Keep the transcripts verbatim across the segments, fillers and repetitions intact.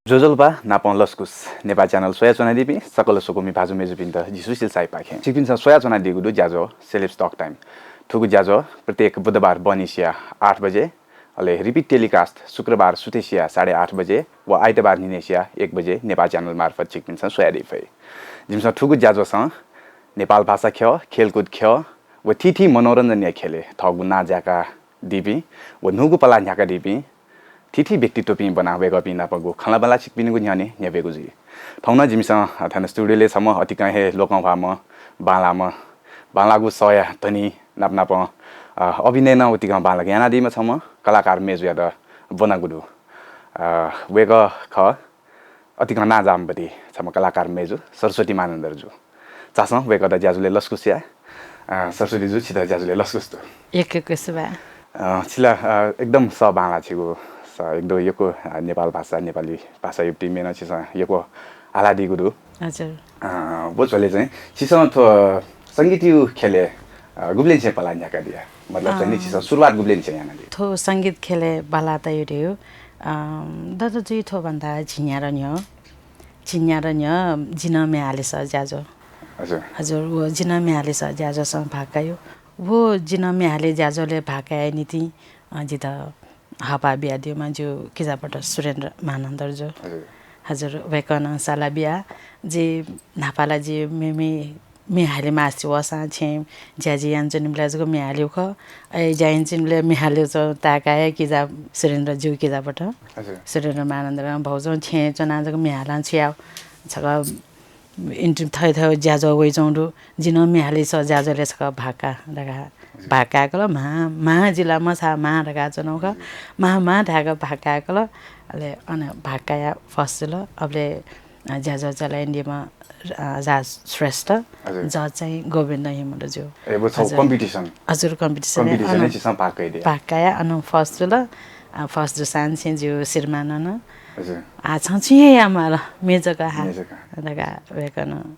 ज्वजलपा नापं लसकुस। नेपाल च्यानल स्वयाच्वनादीपिं सकल स्वकुमि भाजु मय्जुपिन्त जिसु सिलसाइपाखें छिकपिन्सं स्वयाच्वनादीगु दु ज्याझ्वः Celebs Talk Time। थुगु ज्याझ्वः प्रत्येक बुधबार बहनिसिया आठ बजे, अले repeat telecast शुक्रबार सुथसिया साढे आठ बजे व आइतबार न्हिनय्सिया एक बजे नेपाल च्यानल मार्फत छिकपिन्सं स्वयादी फइ। जिमिसं थुगु ज्याझ्वःसं नेपाल भाषा ख्यः, खेलकुद ख्यः व थीथी मनोरञ्जनया ख्यलय् थःगु नां ज्याकादीपिं व न्हूगु पलाः न्ह्याकादीपिं थीथी व्यक्तित्वपिं ब्वनाः वय्कःपिं नापं खँल्हाबल्हा छिकपिनिगु न्ह्यःने न्ह्यब्वयेगु जुइ। थौं नं जिमिसं थन studio-लय् छम्ह अतिकं हे लोकंह्वाःम्ह, बांलाःम्ह, बांलाःगु सःया धनी नाप नापं, अ, अभिनय नं उतिकं बांलाक यानादीम्ह छम्ह कलाकार मय्जुयात ब्वनागु दु। अ, वय्कः खः अतिकं नांजाःम्ह छम्ह कलाकार मय्जु सरस्वती मानन्धर जु। झासँ वय्कःयात ज्याझ्वलय् लसकुस याये। अ, सरस्वती जु, छितः ज्याझ्वलय् लसकुस दु। यक्व यक्व सुभाय्। अ, छिला, अ, एकदम सः बांलाः छिगु। सः एकदम यक्व, अ, नेपाल भाषा, नेपाली भाषाया बारे नं छिसं यक्व हालादीगु दु। हजुर। अ, व झ्वलय् चाहिँ छिसं थ्व संगीतया ख्यलय्, अ, गुबलेंनिसें पलाः न्ह्याकादिया? मतलब चाहिँ नि अँ। छिसं सुरुवात गुबलेंनिसें यानादिया? थ्व संगीत ख्यलय् बांलाः तयादिया, अ, दत जुइ थ्व भन्दा झिंन्यादँ न्ह्यः। झिंन्यादँ न्ह्यः जि नं म्ये हाले सः ज्याझ्वः। हजुर। हजुर, व जि नं म्ये हाले सः ज्याझ्वःसं भाग काया। व जि नं म्ये हाले ज्याझ्वलय् भाग कायेया निंतिं, अ, जितः हःपाः बियादीम्ह जि किजापट सुरेन्द्र मानन्धर जु। हजुर। हजुर, वय्कलं सल्लाह बियाः जि न्हापा ला जि मेमेगु म्ये हाले मास्ति वःसां छेँय् ज्या जिं यानाच्वनीबलय् जक म्ये हालेगु खः। अले ज्या यानाच्वनीबलय् म्ये हालेगु ताय्काः हे किजा सुरेन्द्र जु किजापट। हजुर। सुरेन्द्र मानन्धरं भौजं छेँय् च्वनाः जक म्ये हालां छु याये? छकः इन्टु थथे थथे ज्याझ्वः वइच्वंगु दु। जि नं म्ये हाले सः ज्याझ्वलय् छकः भाग का धकाः। हजुर। भाग काय्कल, म्हां, म्हां जि ला मछाः म्हां धकाः च्वनागु खः। हजुर। म्हां, म्हां धाय्काः भाग काय्कल। अले अन भाग कायाः first जुल। अबलय् अ, ज्याझ्वः चलायेयादीम्ह, अ, राज श्रेष्ठ, हजुर। Judge चाहिँ गोविन्द हिमल जु। ए, व छगू हजुर। Competition। हजुर, competition-य् competition-य् अन छिसं भाग कयादिया? भाग कायाः अन first जुल। अ, first जूसांनिसें जि श्रीमानं नं, हजुर। आ, छं छु हे याये माल, म्ये जक हा। म्ये जक। धकाः वय्कलं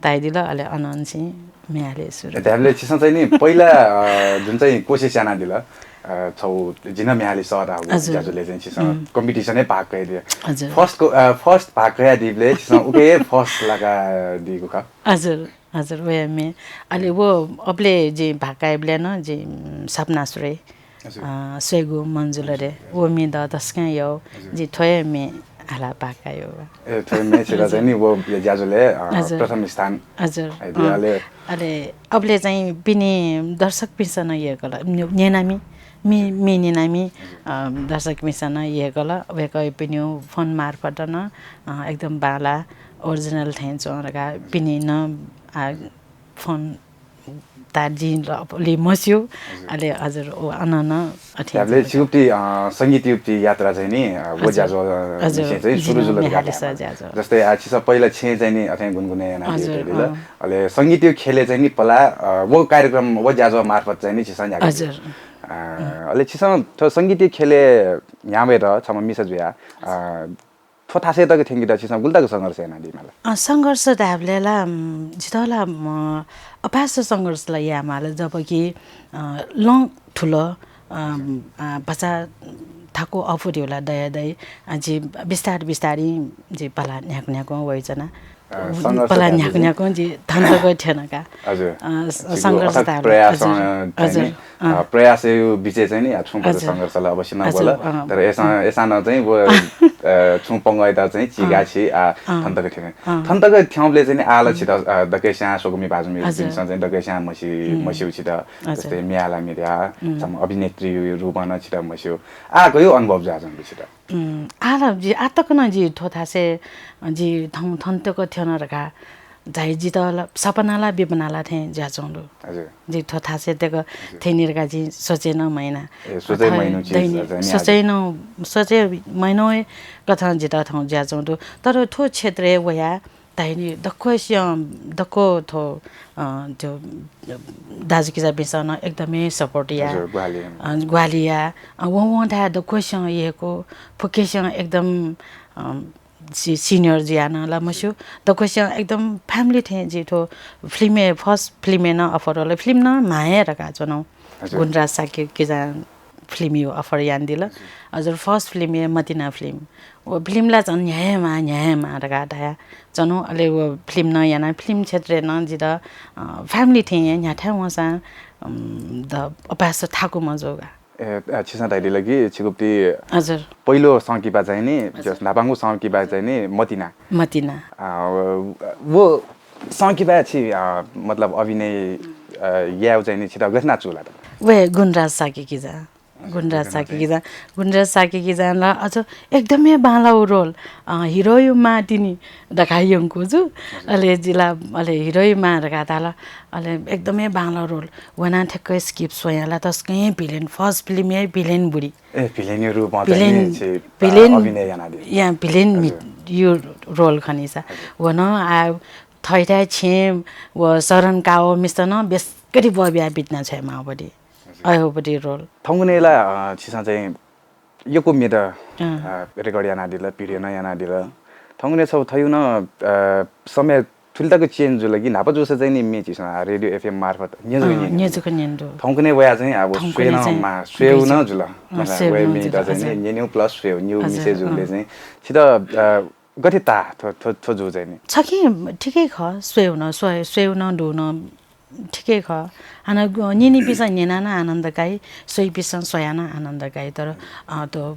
धयादिल, अले अनंनिसें म्ये हाले सुरु। धायेबलय् छिसं चाहिँ नि पहिला, अ, जुन चाहिँ कोसिस यानादिल, अ, छगू जि नं म्ये हाले सः धाःगु हजुर। ज्याझ्वलय् चाहिँ छिसं उम्। Competition-य् भाग कयादिया। हजुर। First को-, अ, first भाग कयादीबलय् छिसं उकी हे first लाकादीगु खः। हजुर, हजुर, वया म्ये। अले व अबलय् जि भाग कायेबलय् नं जि, उम्, सपना सुरे, हजुर। अ, स्वयेगु मन्जुलरे, हजुर। व म्ये द तसकं यः, हजुर। जि थ्व हे म्ये हालाः भाग काया। ए, थ्व हे म्ये छितः हजुर। चाहिँ नि व ज्याझ्वलय्, अ, हजुर। प्रथम स्थान हजुर। हे दिया, अँ। अले अले अबलय् चाहिँ पिने दर्शकपिन्सं नं यय्कल, न्यु-, न्यनामि, मि-, मि न्यनामि, अ, दर्शकपिन्सं नं यय्कल, वय्कःपिनिगु phone मार्फत नं, अ, एकदम बांलाः, original थें च्वं धकाः पिने नं, आ, phone ताः जिं ल-, लि मस्यू, हजुर। अले हजुर, व अन नं अथे धायेबलय् छिगु प्रति, अ, संगीतया प्रति यात्रा चाहिँ नि, अ, व हजुर। ज्याझ्वः, अ, हजुर। निसें चाहिँ सुरु जुल धकाः धायेमाल। ज्याझ्वः। जस्तै, आ, छिसं पहिला छेँय् चाहिँ नि अथें गुनगुने यानाः हजुर, बियातयादिल। अँ। अले संगीतया ख्यलय् चाहिँ नि पलाः, अ, व कार्यक्रम, व ज्याझ्वः मार्फत चाहिँ नि छिसं न्ह्याकादिल। हजुर। अ, अले छिसं थ्व संगीतया ख्यलय् न्ह्यावयेत छम्ह मिसा जुयाः, अ, थ्व थासय् तक थ्यंकेत छिसं गुलि तक संघर्ष यानादीमाल? अ, संघर्ष धायेबलय् ला, उम्, जितः ला, उम्, अपाय्सक संघर्ष ला यायेमाल, जबकि, अ, लं थुल, अ, अ, भचा थाकु अफुत ला दया दइ, अ, जि बिस्तार बिस्तारं जि पलाः न्ह्याकु न्ह्याकुं वयाच्वना। अ, संघर्ष पलाः धायेबलय् न्ह्याकु न्ह्याकुं जि थन तक थ्यन का। हजुर। अ, स-, छिगु संघर्ष अथक धायेबलय्। प्रयास, हजुर, अ, चाहिँ हजुर। नि, अँ। अ, प्रयासया बिचय् चाहिँ नि, अ, छुं बडा हजुर। संघर्ष ला अवश्य नं हजुर, वल। अँ। तर अय्सां, अँ। अय्सां नं चाहिँ व, अ, छुं पंगःयात चाहिँ चिगाः अँ। छि, आ, अँ। थन तक थ्यन। अँ। थन तक थ्यंबलय् चाहिँ नि आः ला छितः, अ, दकलय् स्वयाः स्वकुमि भाजु मय्जुपिन्सं हजुर। चाहिँ दकलय् स्वयाः म्हसि-, उम्। म्हस्यू छितः। हजुर। जस्तै म्ये हालामि धयाः, उम्। छम्ह अभिनेत्रीया रूपं नं छितः म्हस्यू। आः गय् अनुभव जुयाच्वंगु दु छितः? उम्, आः ला जि आः तक नं जि थ्व थासय् जि थौं थन तक थ्यन धकाः धाइ जितः ला सपना ला बिपना ला थें जुयाच्वंगु दु। हजुर। जि थ्व थासय् तक हजुर। थ्यनी धकाः जिं सोचे नं मयाना। ए, सोचे अथवा मयानु चिज दैनिक अझ नि सोचे आदि। नं, सोचे मयानु हे कथं जितः थौं जुयाच्वंगु दु। तर थ्व क्षेत्रय् वयाः धाइनि दक्वसियां, दक्व थ्व, अ, त्यो दाजुकिजापिन्सं नं एकदमै support याः। हजुर, ग्वाहालि। अ, ग्वाहालि याः। अ, वं वं धाये दक्वसियां यय्कू, फुक्कसियां एकदम, अ, सि-, senior जुयाः नं ला मस्यू। दक्वसियां एकदम family थें जि थ्व film-य्, first film-य् नं offer वल। Film नं म्हाये धकाः च्वनागु। हजुर। गुणराज शाक्य किजां फिल्मया offer यानादिल। हजुर, first फिल्म हे मतिना फिल्म। व फिल्मला झन् न्ह्यायेमा, न्ह्यायेमा धकाः धया। झन् अले व फिल्म नं याना, फिल्म क्षेत्रय् नं जितः, अ, family थें हे न्ह्याथाय् वंसां, अम, द अपास थाकु मजूगा। ए, अ, छिसं धयादिल कि छिगुप्ति हजुर। पहिलो संकिपा चाहिँ नि, हजुर। जस न्हापांगु संकिपा चाहिँ नि मतिना। मतिना। अ, व, व संकिपा छि, अ, मतलब अभिनय, अ, यायेगु चाहिँ नि छितः गथे याना चूला त? वे गुणराज शाक्य किजा। गुणराज शाक्य किजा, गुणराज शाक्य किजा ला अझ एकदमै बांलाउ role, अ, हिरोया मां तिनि धकाः यंकू जु। अले जिला, अले हिरोया मां धकाः धाल, अले एकदमै बांलाउ role। वना ठ्याक्कै script स्वयां ला तसकं villain, first फिल्म हे villain बुढी। ए, villain या रूपमा चाहिँ नि छि, अ, villain अभिनय यानादिल। या villain मि-, हजुर। यो role खनिसा। हजुर। वन आ थैथाय् छेँ व शरण काओ मिस्त नं बेसकरी बबिया बितना छ्वये माओ बडी। हजुर। अय् हो बडी role। थौंकन्हय् ला, अ, छिसं चाहिँ यक्व म्येत, अँ। अ, record यानादिल, video नं यानादिल। थौंकन्हय् छौ थयु नं, अ, समय थुलि तक change जुल कि न्हापा जूसा चाहिँ नि म्ये छिसं, आ, Radio FM मार्फत न्यंजुक अँ, न्यने। न्यंजुक न्यने दु। थौंकन्हय् वया चाहिँ अब थौंकन्हय् स्वये नं चाहिँ मा-, स्वयेउ नं जुल। अँ, मतलब, स्वयेउ वया नं म्ये जुल, त चाहिँ नि हजुर। न्यनेउ plus स्वयेउ, न्यू हजुर, मिसे जुल अँ। चाहिँ। छित, अ, गथे ताः थ्व, थ्व, थ्व जू चाहिँ नि? छखे ठिकै खः, स्वयेउ नं, स्वये-, स्वयेउ नं दु नं ठिकै खः। हानं ग-, न्यनीपिसं न्यना नं आनन्द काइ, स्वइपिसं स्वया नं आनन्द काइ, तर, अ, त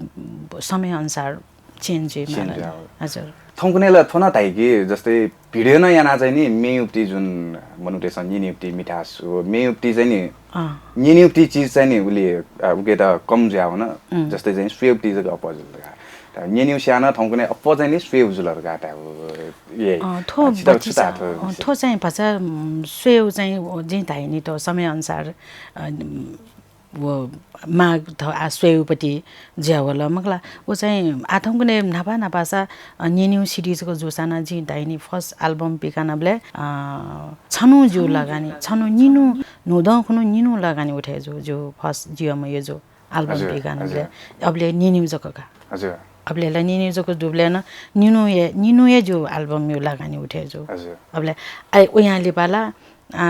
समय अनुसार change जुइ change माल। जुइ। हजुर। थौंकन्हय् ला थ्व नं धाइ कि जस्तै video नं याना चाहिँ नि म्येउप्ति जुन मनूतय्सं न्यनीउप्ति मिठास, व म्येउप्ति चाहिँ नि अँ। न्यनीउप्ति चिज चाहिँ नि उलि, अ, उके त कम जुया वन, उम्। जस्तै चाहिँ स्वयेउप्ति जक अप्वः जुल धकाः। त न्यनीउ स्यान थौंकन्हय् अप्वः चाहिँ नि स्वयेउ जुल धकाः धायेउ, ए, अँ, थ्व अ, छित बच्ची छुता चा-, थ्व अँ, विषय। थ्व चाहिँ भचा, उम्, स्वयेउ चाहिँ, ओ, जिं धाइनि त समय अनुसार, अ, उम्, व माग थ-, आ, स्वयेउपट्टि ज्या वल मखला। व चाहिँ आ थौंकन्हय् न्हापा न्हापासा, अ, न्यनीउ CD जक जूसां नं जिं धाइनि first album पिकानाबलय्, अ, छन्हु ज्यू लगानी, छन्हु निन्हु, न्हूदँ खुन्हु निन्हु लगानी उठे जू, ज्यू first जियम ये जू। Album हजुर, पिकानाबलय् हजुर। अबलय् न्यनीउ जक का। हजुर। अबलय् ला न्यनीउ जक दुबलय् नं निन्हु हे, निन्हु हे ज्यू album यु लगानी उठे जू। हजुर। अबलय् आइ उयां लिपा ला, आ,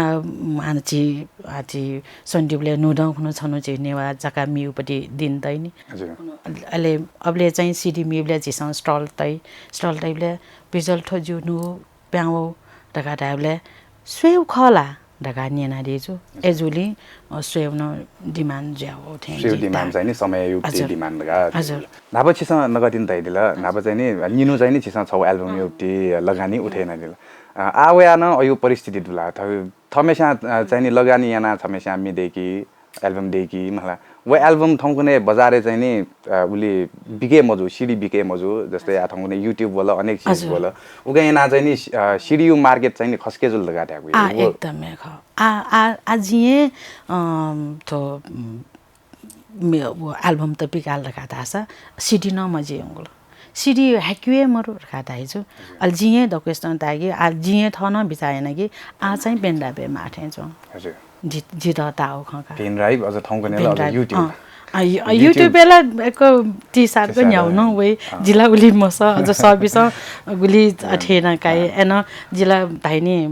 हानं छि, आ, छि सन्दिबलय् न्हूदँ खुन्हु छन्हु छि नेवाः जका म्यूपट्टि दिन तइनि। हजुर। अले अबलय् चाहिँ CD मीबलय् झीसं stall तइ, stall तइबलय् बिजल थ्व ज्यू न्हू प्यां वउ धकाः धायेबलय् स्वयेउ खः ला धकाः न्यनादी जू। हजुर। अय्जूगुलिं, अ, स्वयेउ नं demand ज्या वउ थें स्वयेउ जिं demand ताः। चाहिँ नि समय युक्ति हजुर। Demand धकाः हजुर। न्हापा छिसं नकतिनि धयादिल, हजुर। न्हापा चाहिँ नि निन्हु चाहिँ नि छिसं छौ album अँ। युक्ति लगानी उठे यानादिल। अ, आ वया नं अयु परिस्थिति दुला। थ-, थमेस्यां, अ, चाहिँ नि लगानी याना थमेस्यां म्ये दय्की, album दय्की, मखला। व album थौंकन्हय् बजारय् चाहिँ नि, अ, उलि बिके मजू, CD बिके मजू, जस्तै आ थौंकन्हय् YouTube वल, अनेक चिज हजुर। वल। उके याना चाहिँ नि, अ, CD यु market चाहिँ नि खसके जुल धकाः धायेगु। आ, व एकदमै खः। आ, आ, आ जिं हे, अ, थ्व, उम्, मे-, व album त बिकाल धकाः धाःसा CD नं मजियंगुल। CD हाइक्यु हे मरु धकाः धाइ जू। हजुर। अले जिं हे दक्वसितं ताय्की, आ, जिं हे थः नं बिचाः याना कि आ चाहिँ pen drive य् माः थें च्वं। हजुर। जि-, जितः ताःगु खँ का। Pen drive अझ थौंकन्हय् ला pen drive, अझ YouTube। अँ। अ, यु-, अ, YouTube। YouTube य् ला एक ति सात न्ह्याउ नं वइ। अँ। जिला उलि मसः, अझ सःपिसं गुलि अथे याना काइ। अँ। अय्नं जिला धाइनि,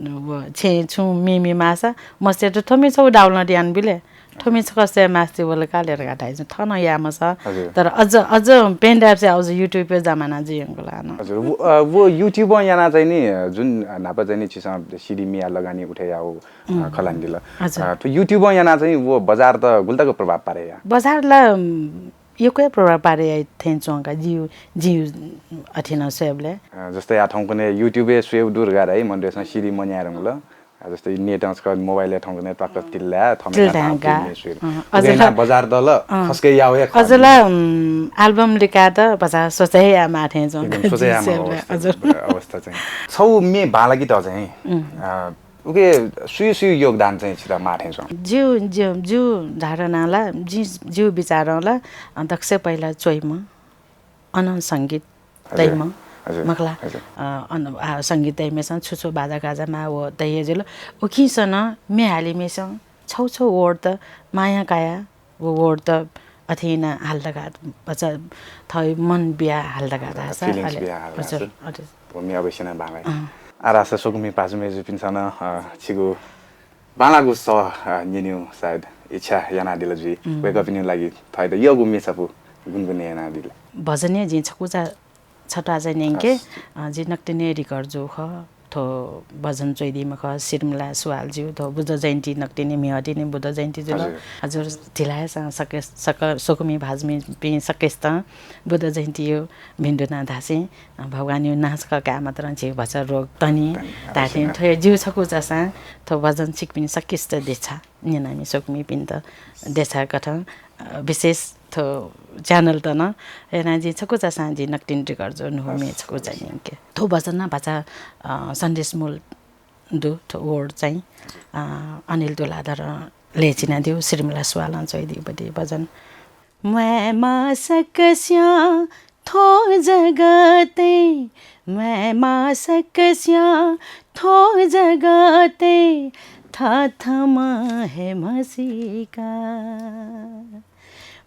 व छेँ छुं मेमे माःसा, मस्यत थ्व म्ये छौ download यानाबिले। थ्व म्ये छकः स्वये मास्ति वल का ले धकाः धाइ जू, थः नं याये मसः। हजुर। तर अझ, अझ pen drive स्वयाः अझ YouTube य् जमाना जुइयंगु ला नं। हजुर, व, अ, व YouTube याना चाहिँ नि, अ, जुन, अ, न्हापा चाहिँ नि छिसं CD मिया लगानी उठे याउ, अ, उम्। खँ ल्हानादिल। हजुर। अ, थ्व YouTube याना चाहिँ व बजार त गुलि तक प्रभाव पारे या? बजार ला, उम्, यक्व हे प्रभाव पारे याइ थें च्वं का, जिउ, जिउ अथे नं स्वयेबलय्। अ, जस्तै आ थौंकन्हय् YouTube य् स्वयेउ दु धकाः धाइ, मनूतय्सं CD मन्यायेधुंकल। आ, जस्तै नेटं छकः mobile य् थौंकन्हय् त्वाक्क तिल्लाय्, थमेस्यां तिल्लाय् धाःगु का। म्ये स्वये। अँ, अझ उगें ला, बजार दल, अँ। खसके याउ हे अझ खः। ला, उम्, album लिकाः त भचा सोचे याये माः थें च्वं। एकदम सोचे याये माः अवस्था, हजुर। अवस्था चाहिँ। छौ म्ये बांलाकेत चाहिँ, उम्। अ, उके सुयु सुयु योगदान चाहिँ छित माः थें च्वं? जिउ, जिउ, जिउ धारणा ला, जि, जिउ बिचारं ला, अ, दक्वसिबें पहिला च्वइम्ह, अन संगीत हजुर, तइम्ह, हजुर, मखला। हजुर। अ, अन, आ, संगीत तइम्हय्सं छु छु बाजागाजा माः व तये जुल। उकिसं नं म्ये हालीम्हय्सं छौ छौ word त माया काया व word त अथे याना हाल धकाः, भचा थः मन बिया हाल धकाः धाःसा, feelings अले, बिया हाल हजुर, धाःसा। हजुर। व म्ये अवश्य नं बांलाइ। अँ। आ धाःसा स्वकुमि भाजु मय्जुपिन्सं नं, अ, छिगु बांलाःगु सः, अ, न्यनेगु सायद इच्छा यानादिल जुइ। उम्। वय्‌कःपिनिगु लागि थःत यःगु म्ये छपु गुनगुने यानादिल। भजनया जिं छकुचा छत्वाः चाहिँ न्यंके, हस्। अ, जि नकतिनि record जू खः। थ्व भजन च्वइदीम्ह खः, सिरमुला सुवाल ज्यू। थ्व बुद्ध जयन्ती नकतिनि म्हिगः तिनि बुद्ध जयन्ती जुल। हजुर। हजुर, धिलाय् स-, सक-, सक-, स्वकुमि भाजु मय्‌जुपिं सकसितं बुद्ध जयन्तीया भिन्तुना धासें, अ, भगवानया नां छकः काये मात्रं झी भचा रोग तनी। तनी, धासें अवश्य। थ्व ज्यू छकुचासां थ्व भजन छिकपिं सकसित देछा। न्यनामि स्वकुमिपिन्त देछाकथं, अ, विशेष थ्व channel त नं यानाः जिं छकुचासां जिं नकतिनि record जू न्हूम्ये हस्, छकुचा हस्। न्यंके। थ्व भजन नं भचा, अ, सन्देशमूल दु, थ्व word चाहिँ, अ, अनिल तुलाधरं लय् चिनादीगु, सिरमुला सुवालं च्वइदीगु भजन। म्वाये माः सकस्यां थ्व जगतय्, म्वाये माः सकस्यां थ्व जगतय्, थथःम्हं हे म्हसीका।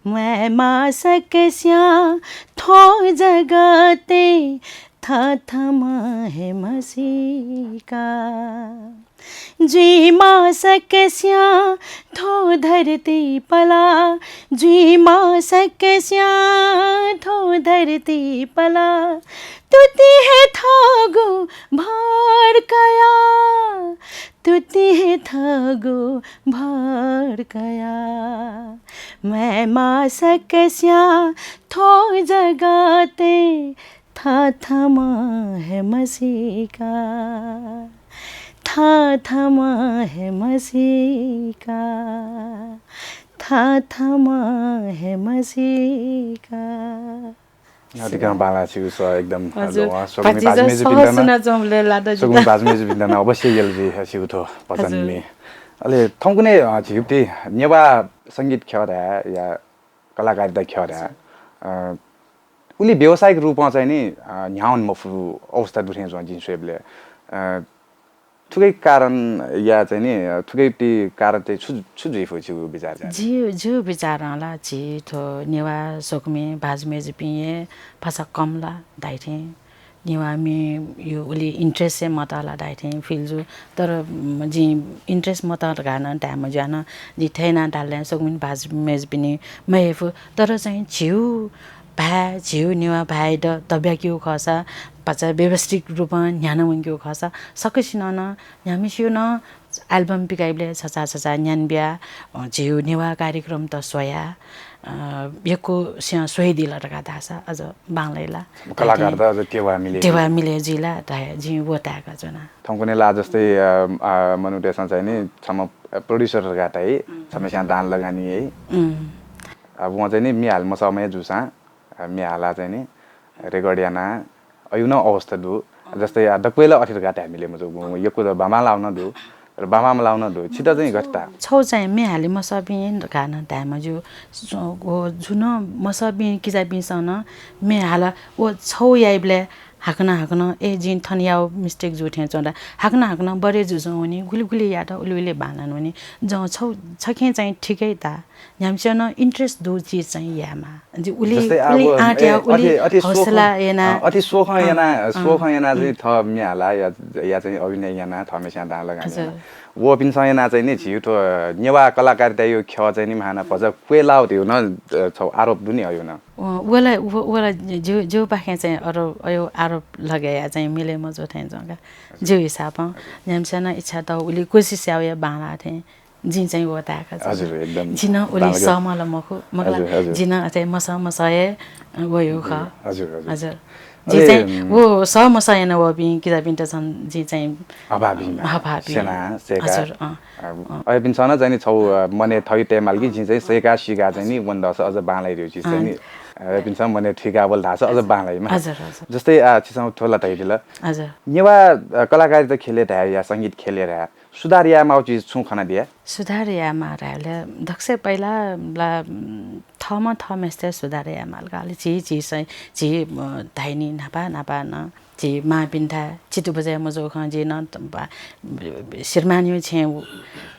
म्वाये माः सकस्यां थ्व जगतय्, थथःम्हं हे म्हसीका। जुइ माः सकस्यां थ्व धरती पला, जुइ माः सकस्यां थ्व धरती पला। तुति हे थःगु भर कया, तुति हे थःगु भर कया। म्वाये माः सकस्यां थ्व जगतय्, थथःम्हं हे म्हसीका, थथःम्हं हे म्हसीका, थथःम्हं हे म्हसीका। अतिकं बांलाः छिगु सः एकदम, हजुर। ल्वहं, स्वकुमि भाजु मय्‌जुपिन्त नं, सुनाच्वंबलय् लात जितः। स्वकुमि भाजु मय्‌जुपिन्त नं अवश्य यल जुइ हे छिगु थ्व भजन म्ये। अले थौंकन्हय्, अ, झीगु नेवाः संगीत ख्यः धाये या कलाकारिता ख्यः धाये, अ, उलि व्यावसायिक रूपं चाहिँ नि, अ, न्ह्यावन मफु अवस्था दु थें च्वं जिं स्वयेबलय्। अ, थुकिया कारण या चाहिँ नि, अ, थुकिया ति कारण चाहिँ छु, छु जुइ फु छिगु विचार चाहिँ? जि, जिगु विचारं ला झी थ्व नेवाः स्वकुमि भाजु मय्‌जुपिं हे भचा कम ला धाइथें। नेवाः म्येया उलि interest हे मत ला धाइथें feel जू। तर, म, जिं interest मत धकाः नं धाये मज्यू। हानं जिं थथे यानाः धाल धाःसा स्वकुमि भाजु मय्‌जुपिनि मयय्‌फु। तर चाहिँ झीगु भाय्, झीगु नेवाः भाय्‌यात तब्याकीगु खःसा, भचा व्यवस्थित रूपं न्ह्याना वंकीगु खःसा, सकसिनं नं, न्ह्याम्हसिनं नं album पिकाइबलय् छचाः छचाः न्यान बियाः, अ, झीगु नेवाः कार्यक्रमत स्वयाः, अ, यक्वस्यां स्वयादिल धकाः धाःसा अझ बांलाइ ला। कलाकारत अझ टेवा मिले, टेवा मिले जुइ ला धयाः जिं व ताय्‌का च्वना। थौंकन्हय् ला जस्तै, अ, अ, मनूतय्‌सं चाहिँ नि छम्ह producer धकाः धाइ, उम्। छम्हस्यां दान लगानी याइ। उम्। अ, वं चाहिँ नि म्ये हाले मसःम्ह हे जूसां, अ, म्ये हालाः चाहिँ नि record यानाः अय्‌गु नं अवस्था दु। जस्तै, आ, दक्वय् ला अथे धकाः धाये मिले मजू, यक्व त बांबांलाःगु नं दु, तर बांबांमलाःगु नं दु। छित चाहिँ गथे ताः? छगू चाहिँ म्ये हाले मसःपिं धकाः नं धाये मज्यू। स-, व जुन मसःपिं किजापिंसं नं म्ये हालाः व छगू याइबलय् हाकनं हाकनं, ए, जिं थन याःगु mistake जू थें च्वं ला, हाकनं हाकनं बढे जुजुं वनी, गुलि गुलि यात उलि उलि बांलाना वनी। जं छगू छखें चाहिँ ठिकै ताः। न्ह्याम्हस्यां नं interest दु चिज चाहिँ यायेमाः। जि उलि, जस्तै आ, उलि व, आँट या, ए, उलि अथे, अथे हौसला स्वखं, याना। अ, अथे स्वखं अँ, याना, अँ। स्वखं याना चाहिँ थः म्ये हालाः या, या चाहिँ अभिनय याना, थःम्हस्यां दां लगानी हजुर। याना। वपिन्सं याना चाहिँ नि झीगु थ्व नेवाः कलाकारिताया ख्यः चाहिँ नि महाना भचा क्वय् लाःगु धइगु नं, अ, छगू आरोप दु नि अय्‌गु नं। अँ, व ला, व, व ला ज्यू, ज्यूपाखें चाहिँ अरो-, अय्‌गु आरोप लगे याये चाहिँ मिले मजू थें च्वं का। हजुर। ज्यू हिसाबं। हजुर। न्ह्याम्हस्यां नं इच्छा दु उलि कोसिस याः या बांलाः थें। जिं चाहिँ व ताय्‌का च्वना। हजुर, एकदम। जि नं उलि बांलाक। सहमल मखु, मखु ला, हजुर, हजुर। जि नं अथे मसः मसः हे वयागु खः। हजुर, हजुर। हजुर। जि अले चाहिँ व सः मसः याना वःपिं किजापिन्त झन जि चाहिँ हभाबी मा। हभाबी। स्यना, सय्‌का। हजुर, अँ। अ, अँ। अय्‌पिन्सं नं चाहिँ नि छगू, अ, मनय् थगि तयेमाल कि जिं चाहिँ सय्‌का, सीका चाहिँ नि वन दःसा अझ बांलाइ धइगु चिज चाहिँ नि, अँ। अ, अय्‌पिन्सं मनय् थुइका वल धाःसा अझ हजुर। बांलाइ मा। हजुर, हजुर। जस्तै, आ, छिसं थ्व ला धयादिल। हजुर। नेवाः, अ, कलाकारिता ख्यलय् धाये या संगीत ख्यलय् धाये सुधार यायेमाःगु चिज छुं खनादिया? सुधार यायेमाः धायेबलय् दकलय् पहिला ला, उम्, थःम्हं थःम्हेसित सुधार यायेमाल का। अले झी, झी सं-, झी, अ, धाइनि न्हापा न्हापा नं झी मांपिन्थाय् चित्त बुझे मजूगु खँ, जि नं त बा-, श्रीमानया छेँय्,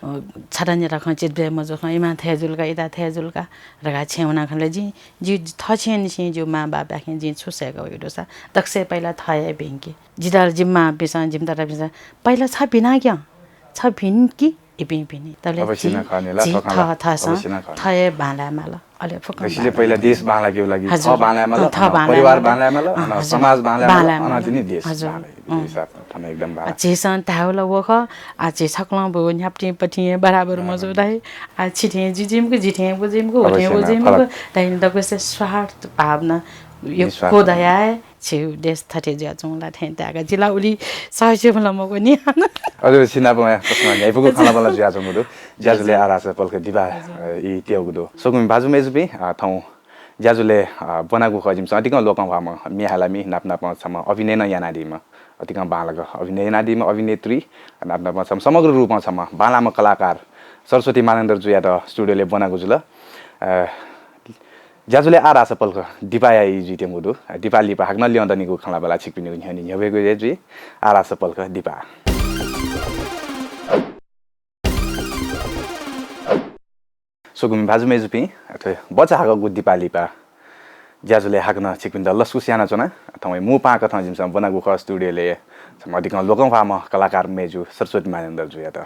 अ, छता निता खँ चित्त बुझे मजूगु खँ, इमिसं थथे जुल का, इमिसं थथे जुल का धकाः छेँय् वनाः खँ ल्हाये। जि, जि थः छेँय् निसें जि मां बाबापाखें जिं छु सय्‌का वयागु दुसा दकलय् पहिला थः हे भिंके। जितः ला जिमि मांपिन्सं, जिमि ततापिन्सं पहिला छ भिनाक्यँ, छ भिन कि इपिं पिने। तबले अवश्य झी, न खने ला, झी थखं ला, थः, थःसं अवश्य न खने। थः हे बांलाये माल। अले फुक्कं दक्सिले बांलाये पहिला माल। देश बांलाकेगु लागि हजुर। थः बांलाये माल, अँ, थः अन बांलाये परिवार माल। बांलाये माल, अँ, अन हजुर। समाज बांलाये माल, बांलाये अन माल। तिनि देश हजुर। बांलाये। अँ। हिसाब थन एकदम बांला। आ, झीसं धायेबलय् व खः, आ, झी छकलं बु न्ह्यापटिं पटिं बराबर अँ। मजू धाइ। आ, छिथें जि जिमिगु, जिथें बु जिमिगु, अवश्य हुथें बु न, जिमिगु, फरक। धाइ दक्वसे स्वार्थ भावना यक्व निस्वार्थ। दयाः छिगु देश थथे जुयाच्वंगु ला थें ताय्‌का जिला उलि सहस्यबलय् मखु नि। हजुर, छिनाप प्रश्न न्ह्याइपुगु खँल्हाबल्हा जुयाच्वंगु दु। ज्याझ्वलय् आः धाःसा पलख दिपा, हजुर। अ, ई त्यःगु दु। स्वकुमि भाजु मय्‌जुपिं, अ, थौं ज्याझ्वलय्, अ, ब्वनागु खः जिमिसं अतिकं लोकंह्वाःम्ह म्ये हालामि नाप नापं छम्ह अभिनय नं यानादीम्ह, अतिकं बांलाक अभिनय यानादीम्ह अभिनेत्री, नाप नापं छम्ह समग्र रूपं छम्ह बांलाःम्ह कलाकार सरस्वती मानन्धरजुयात studio-लय् ब्वनागु जुल। अ, ज्याझ्वलय् आः धाःसा पलख दिपाया ई जुइत्यंगु दु। दिपा लिपा हाकनं ल्यं दनिगु खँल्हाबल्हा छिकपिनिगु न्ह्यःने न्ह्यब्वयेगु हे जुइ। आः धाःसा पलख दिपा। स्वकुमि भाजु मय्‌जुपिं, अथे बचाहाकःगु दिपा लिपा ज्याझ्वलय् हाकनं छिकपिन्त लसकुस यानाच्वना। थौं हे मू पाहां कथं जिमिसं ब्वनागु खः studio-लय् छम्ह अतिकं लोकंह्वाःम्ह कलाकार मय्‌जु सरस्वती मानन्धरजुयात।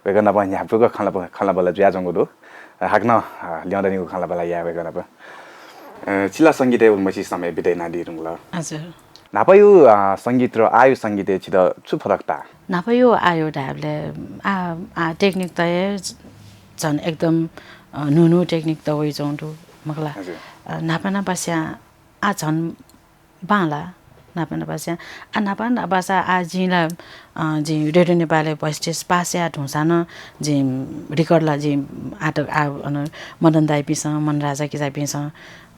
वय्‌कः नाप न्ह्याइपुगु खँल्हाब-, खँल्हाबल्हा जुयाच्वंगु दु। हाकनं, अ, ल्यं दनिगु खँल्हाबल्हा याये वय्‌कः नाप। अ, छि ला संगीतय् उलिमछि समय बिताइ यानादी धुंकल। हजुर। न्हापाया, अ, संगीत र आःया संगीतय् छित छु फरक ताः? न्हापाया आःया धायेबलय् आ, आ technique त हे झन एकदम, अ, न्हू न्हू technique त वइच्वंगु दु, मखु ला। हजुर। अ, न्हापा न्हापास्यां आ झन बांला, न्हापा न्हापास्यां। आ न्हापा न्हापास्यां आ जिं ला, अ, जिं रेडियो नेपालय् voice test pass याये धुंसां नं जिं record ला जिं आत, आ, अन मदन दाइपिन्सं, मन राजा किजापिन्सं,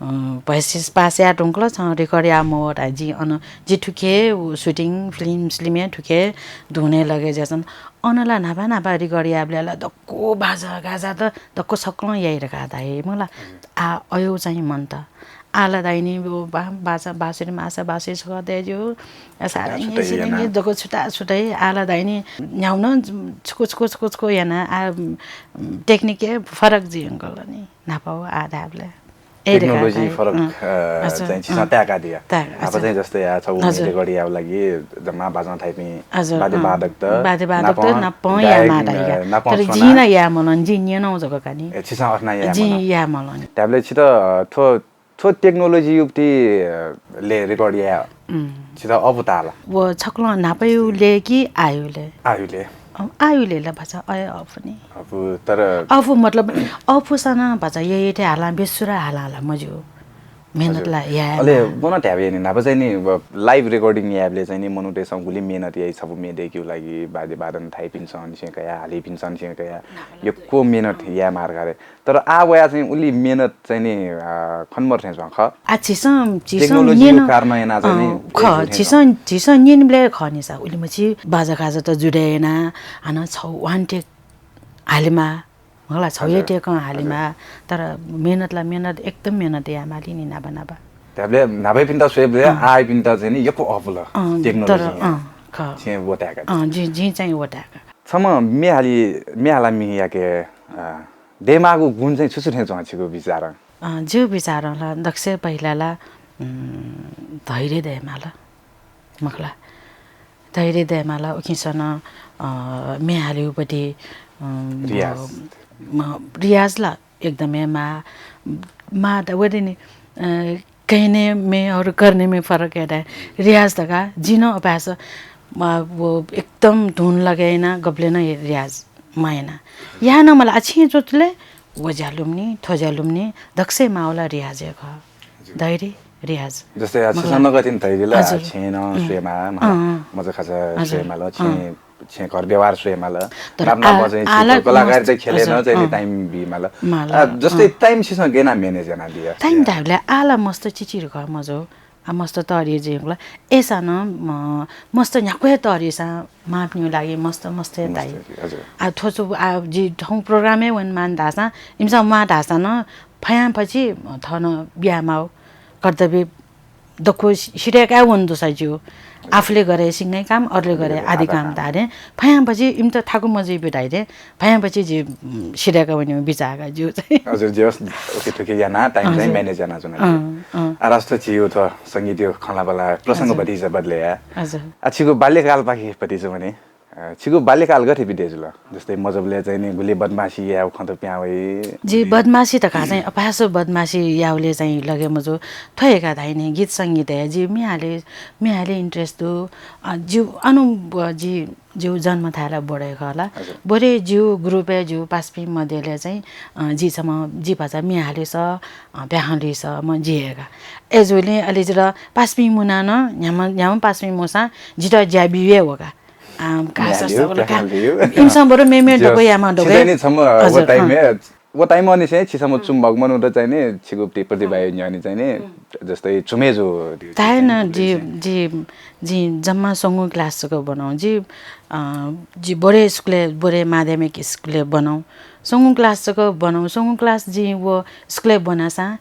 अ, voice test pass याये धुंकल, छं record याये मवः धाइ। जिं अन, जि थुखे उ shooting, film, film-य् थुखे धुने लगे जुयाच्वन। अन ला न्हापा न्हापा record यायेबलय् ला दक्व बाजा गाजा त दक्व सकलं याइ धकाः धाइ, मखु ला। आ, अय् चाहिँ मन्त। आः ला धाइ नि, व बा-, बाजा, बाँसुरी माःसा, बाँसुरी छकः दय्‌ज्यू। आ, साह्रै छुट्टा छुट्टै नि, याना। दक्व छुट्टा छुट्टै। आः ला धाइ नि, न्ह्याउन छुकु, छुकु, छुकु, छुकु याना। आ, technique हे फरक जुइ धुंकल नि। न्हापा व आः धायेबलय्। ए, technology देखा, फरक, अँ। अ, हजुर, चाहिँ छिसं अँ। ताय्‌कादिया। ताय्‌का, न्हापा हजुर। चाहिँ जस्तै या, छगू म्ये हजुर। Record यायेबलय् लागि जम्मा बाजं थाइपिं हजुर, वाद्य अँ। वादकत वाद्य वादकत नापं नापं गायक, याये माः धाइ। अ, नापं तर छुना। जिं ला याये मलन, जिं न्यनागु जक का नि। ए, छिसं अथे याये जिं मलन। याये मलन। धायेबलय् छित, अ, थ्व, थ्व technology युक्ति, अ, ले record याये उम्। छित अःपु ताः ला? व छकलं न्हापाया ले कि आःया ले? आःया ले। अँ, आःया ले ला भचा अय् अःपु नि। अःपु, तर अःपु मतलब अःपुसां नं भचा यय् यय्‌थें हालां बेसुरा हालां ला मज्यू। मेहनत हजुर। ला याये अले ला। व नं धायेबलय् नि, न्हापा चाहिँ नि, व live recording यायेबलय् चाहिँ नि, मनूतय्‌सं गुलि मेहनत याइ, छपु म्ये दय्‌केगु लागि, वाद्य वादन थाइपिन्सं निसें कयाः, हालीपिन्सं निसें कयाः, यक्व मेहनत याये माः का रे। तर आः वयाः चाहिँ उलि मेहनत चाहिँ नि, अ, खने मरु थें च्वं खः। आ, झीसं, झीसं technology-या न्यन, कारणं यानाः चाहिँ नि, अँ, खः, झीसं, झीसं न्यनेबलय् खः नि सा, उलिमछि बाजागाजा त जुडे याना, हानं छौ one take हालेमा, मखु ला, छौ हे हजुर। Take हालेमा, हजुर। तर मेहनत ला मेहनत, एकदम मेहनत याये माली नि नापा नापा। धायेबलय् न्हापायापिन्त स्वयेबलय् अँ। आःयापिन्त चाहिँ नि यक्व अःपुल, अँ, technology तर, अँ, खः। छेँ वताय्‌का। अँ, जिं, जिं चाहिँ वताय्‌का। छम्ह म्ये हाली, म्ये हालामियाके, अ, दयेमाःगु गुण चाहिँ छु छु थें च्वं छिगु विचारं? अ, जिगु विचारं ला दक्वसे पहिला ला, उम्, धैर्य दयेमाल। मखु ला। धैर्य दयेमाल, उकिसनं, अ, म्ये हालेगु पति, अ, रियाज। म, म, रियाज ला एकदमै मा, मा त वदे नि, अ, कहने में और करने में फरक है। रियाज धकाः जिं नं अभ्यास, अ, व एकदम धुन लगायना गबलें नं रियाज मयाना। याना मला आ छेँ च्वंतले, व ज्या लुमनि, थ्व ज्या लुमनि, दक्वसे माःगु ला रियाज हे खः। हजुर। धैर्य, रियाज। जस्तै, आ, मखु ला। छिसं नकतिनि धैर्य ला, हजुर। छेँ नं उम्। स्वयेमाः, अँ, अँ। मचाखाचा हजुर। स्वयेमाल, अँ। छेँ, छेँ घर व्यवहार स्वयेमाल। तर नाप नाप आ, चाहिँ आ ला कलाकारिता मस्त, खेले हजुर, नं चाहिँ नि अँ। Time बीमाल। माल, आ, जस्तै अँ। Time छिसं गयना manage यानादिया? Time धायेबलय् आ ला मस्त चिचिर खः मजू। आ, मस्त तःधि जुइगु ला। अय्‌सां नं, म, मस्त न्ह्याक्व हे तःधिसां माःपिनिगु लागि मस्त, मस्त हे मस्त दाइ। हे, हजुर। आ, थ्व छु, आ, जि थौं program-य् वनेमानि धाःसां, इमिसं म्वाः धाःसां नं फयांफछि थन बियामाःगु कर्तव्य दक्व सि-, सिधय्‌काः वने दुसा ज्यू। आफूले गरे सिंगै काम, अरूले गरे आदि काम धाःथें फयांफछि इमित थाकु मजुइबी धाइथें फयांफछि जि, उम्, सिधय्‌काः वनेगु बिचाः का ज्यू चाहिँ। हजुर, जे होस्, उखेथुखे याना time चाहिँ हजुर। Manage याना च्वना। अँ, अँ। आ, राष्ट्र छिगु थ्व संगीतया खँल्हाबल्हा प्रसंग हजुर। भतिचा बदले या। हजुर। आ, छिगु बाल्यकालपाखे भतिचा भने अ, छिगु बाल्यकाल गथे बिते जुल? जस्तै मजबले चाहिँ नि गुलि बदमासी याउ खंत प्याउ वइ। जि बदमासी धकाः चाहिँ अपास बदमासी याउले चाहिँ लगे मजु। थ्व हे का धाइ नि गीत संगीत हे जि म्याहाले, म्याहाले interest दु। अ, जि अनु, अ, जि, जिउ जन्म थाय् ला बोरे खला। हजुर। बोरे जिउ group हे जिउ पासपिं मध्येले चाहिँ, अ, जि छम्ह, जि भचा म्याहाले स, अ, प्याहां लुइ स, म जि हे का। एजुले अले जिल पासपिं मुना न, न्याम, न्याम पासपिं मुसा, जित ज्या बिवे वका। आम, का म्याहालियो, सस्ता बोल का। प्याहां लियो। इमसं बरु मेमे जिउ डको यामा डको। छिदानी छम्ह, अ, व हजुर, time अँ। हे व time अनिसें छिसम्म चुम्बक मनूत चाहिँ नि छिगु प्ति-, प्रतिभा न्ह्यःने चाहिँ नि जस्तै चुमे जु। ताय् न जि, जि, जि जम्मा स्वंगू class जक बनौ। जि, अ, जि बोरे स्कुले, बोरे माध्यमिक स्कुले बनौ। स्वंगू class जक बनौ। स्वंगू class जि व स्कुले बनासा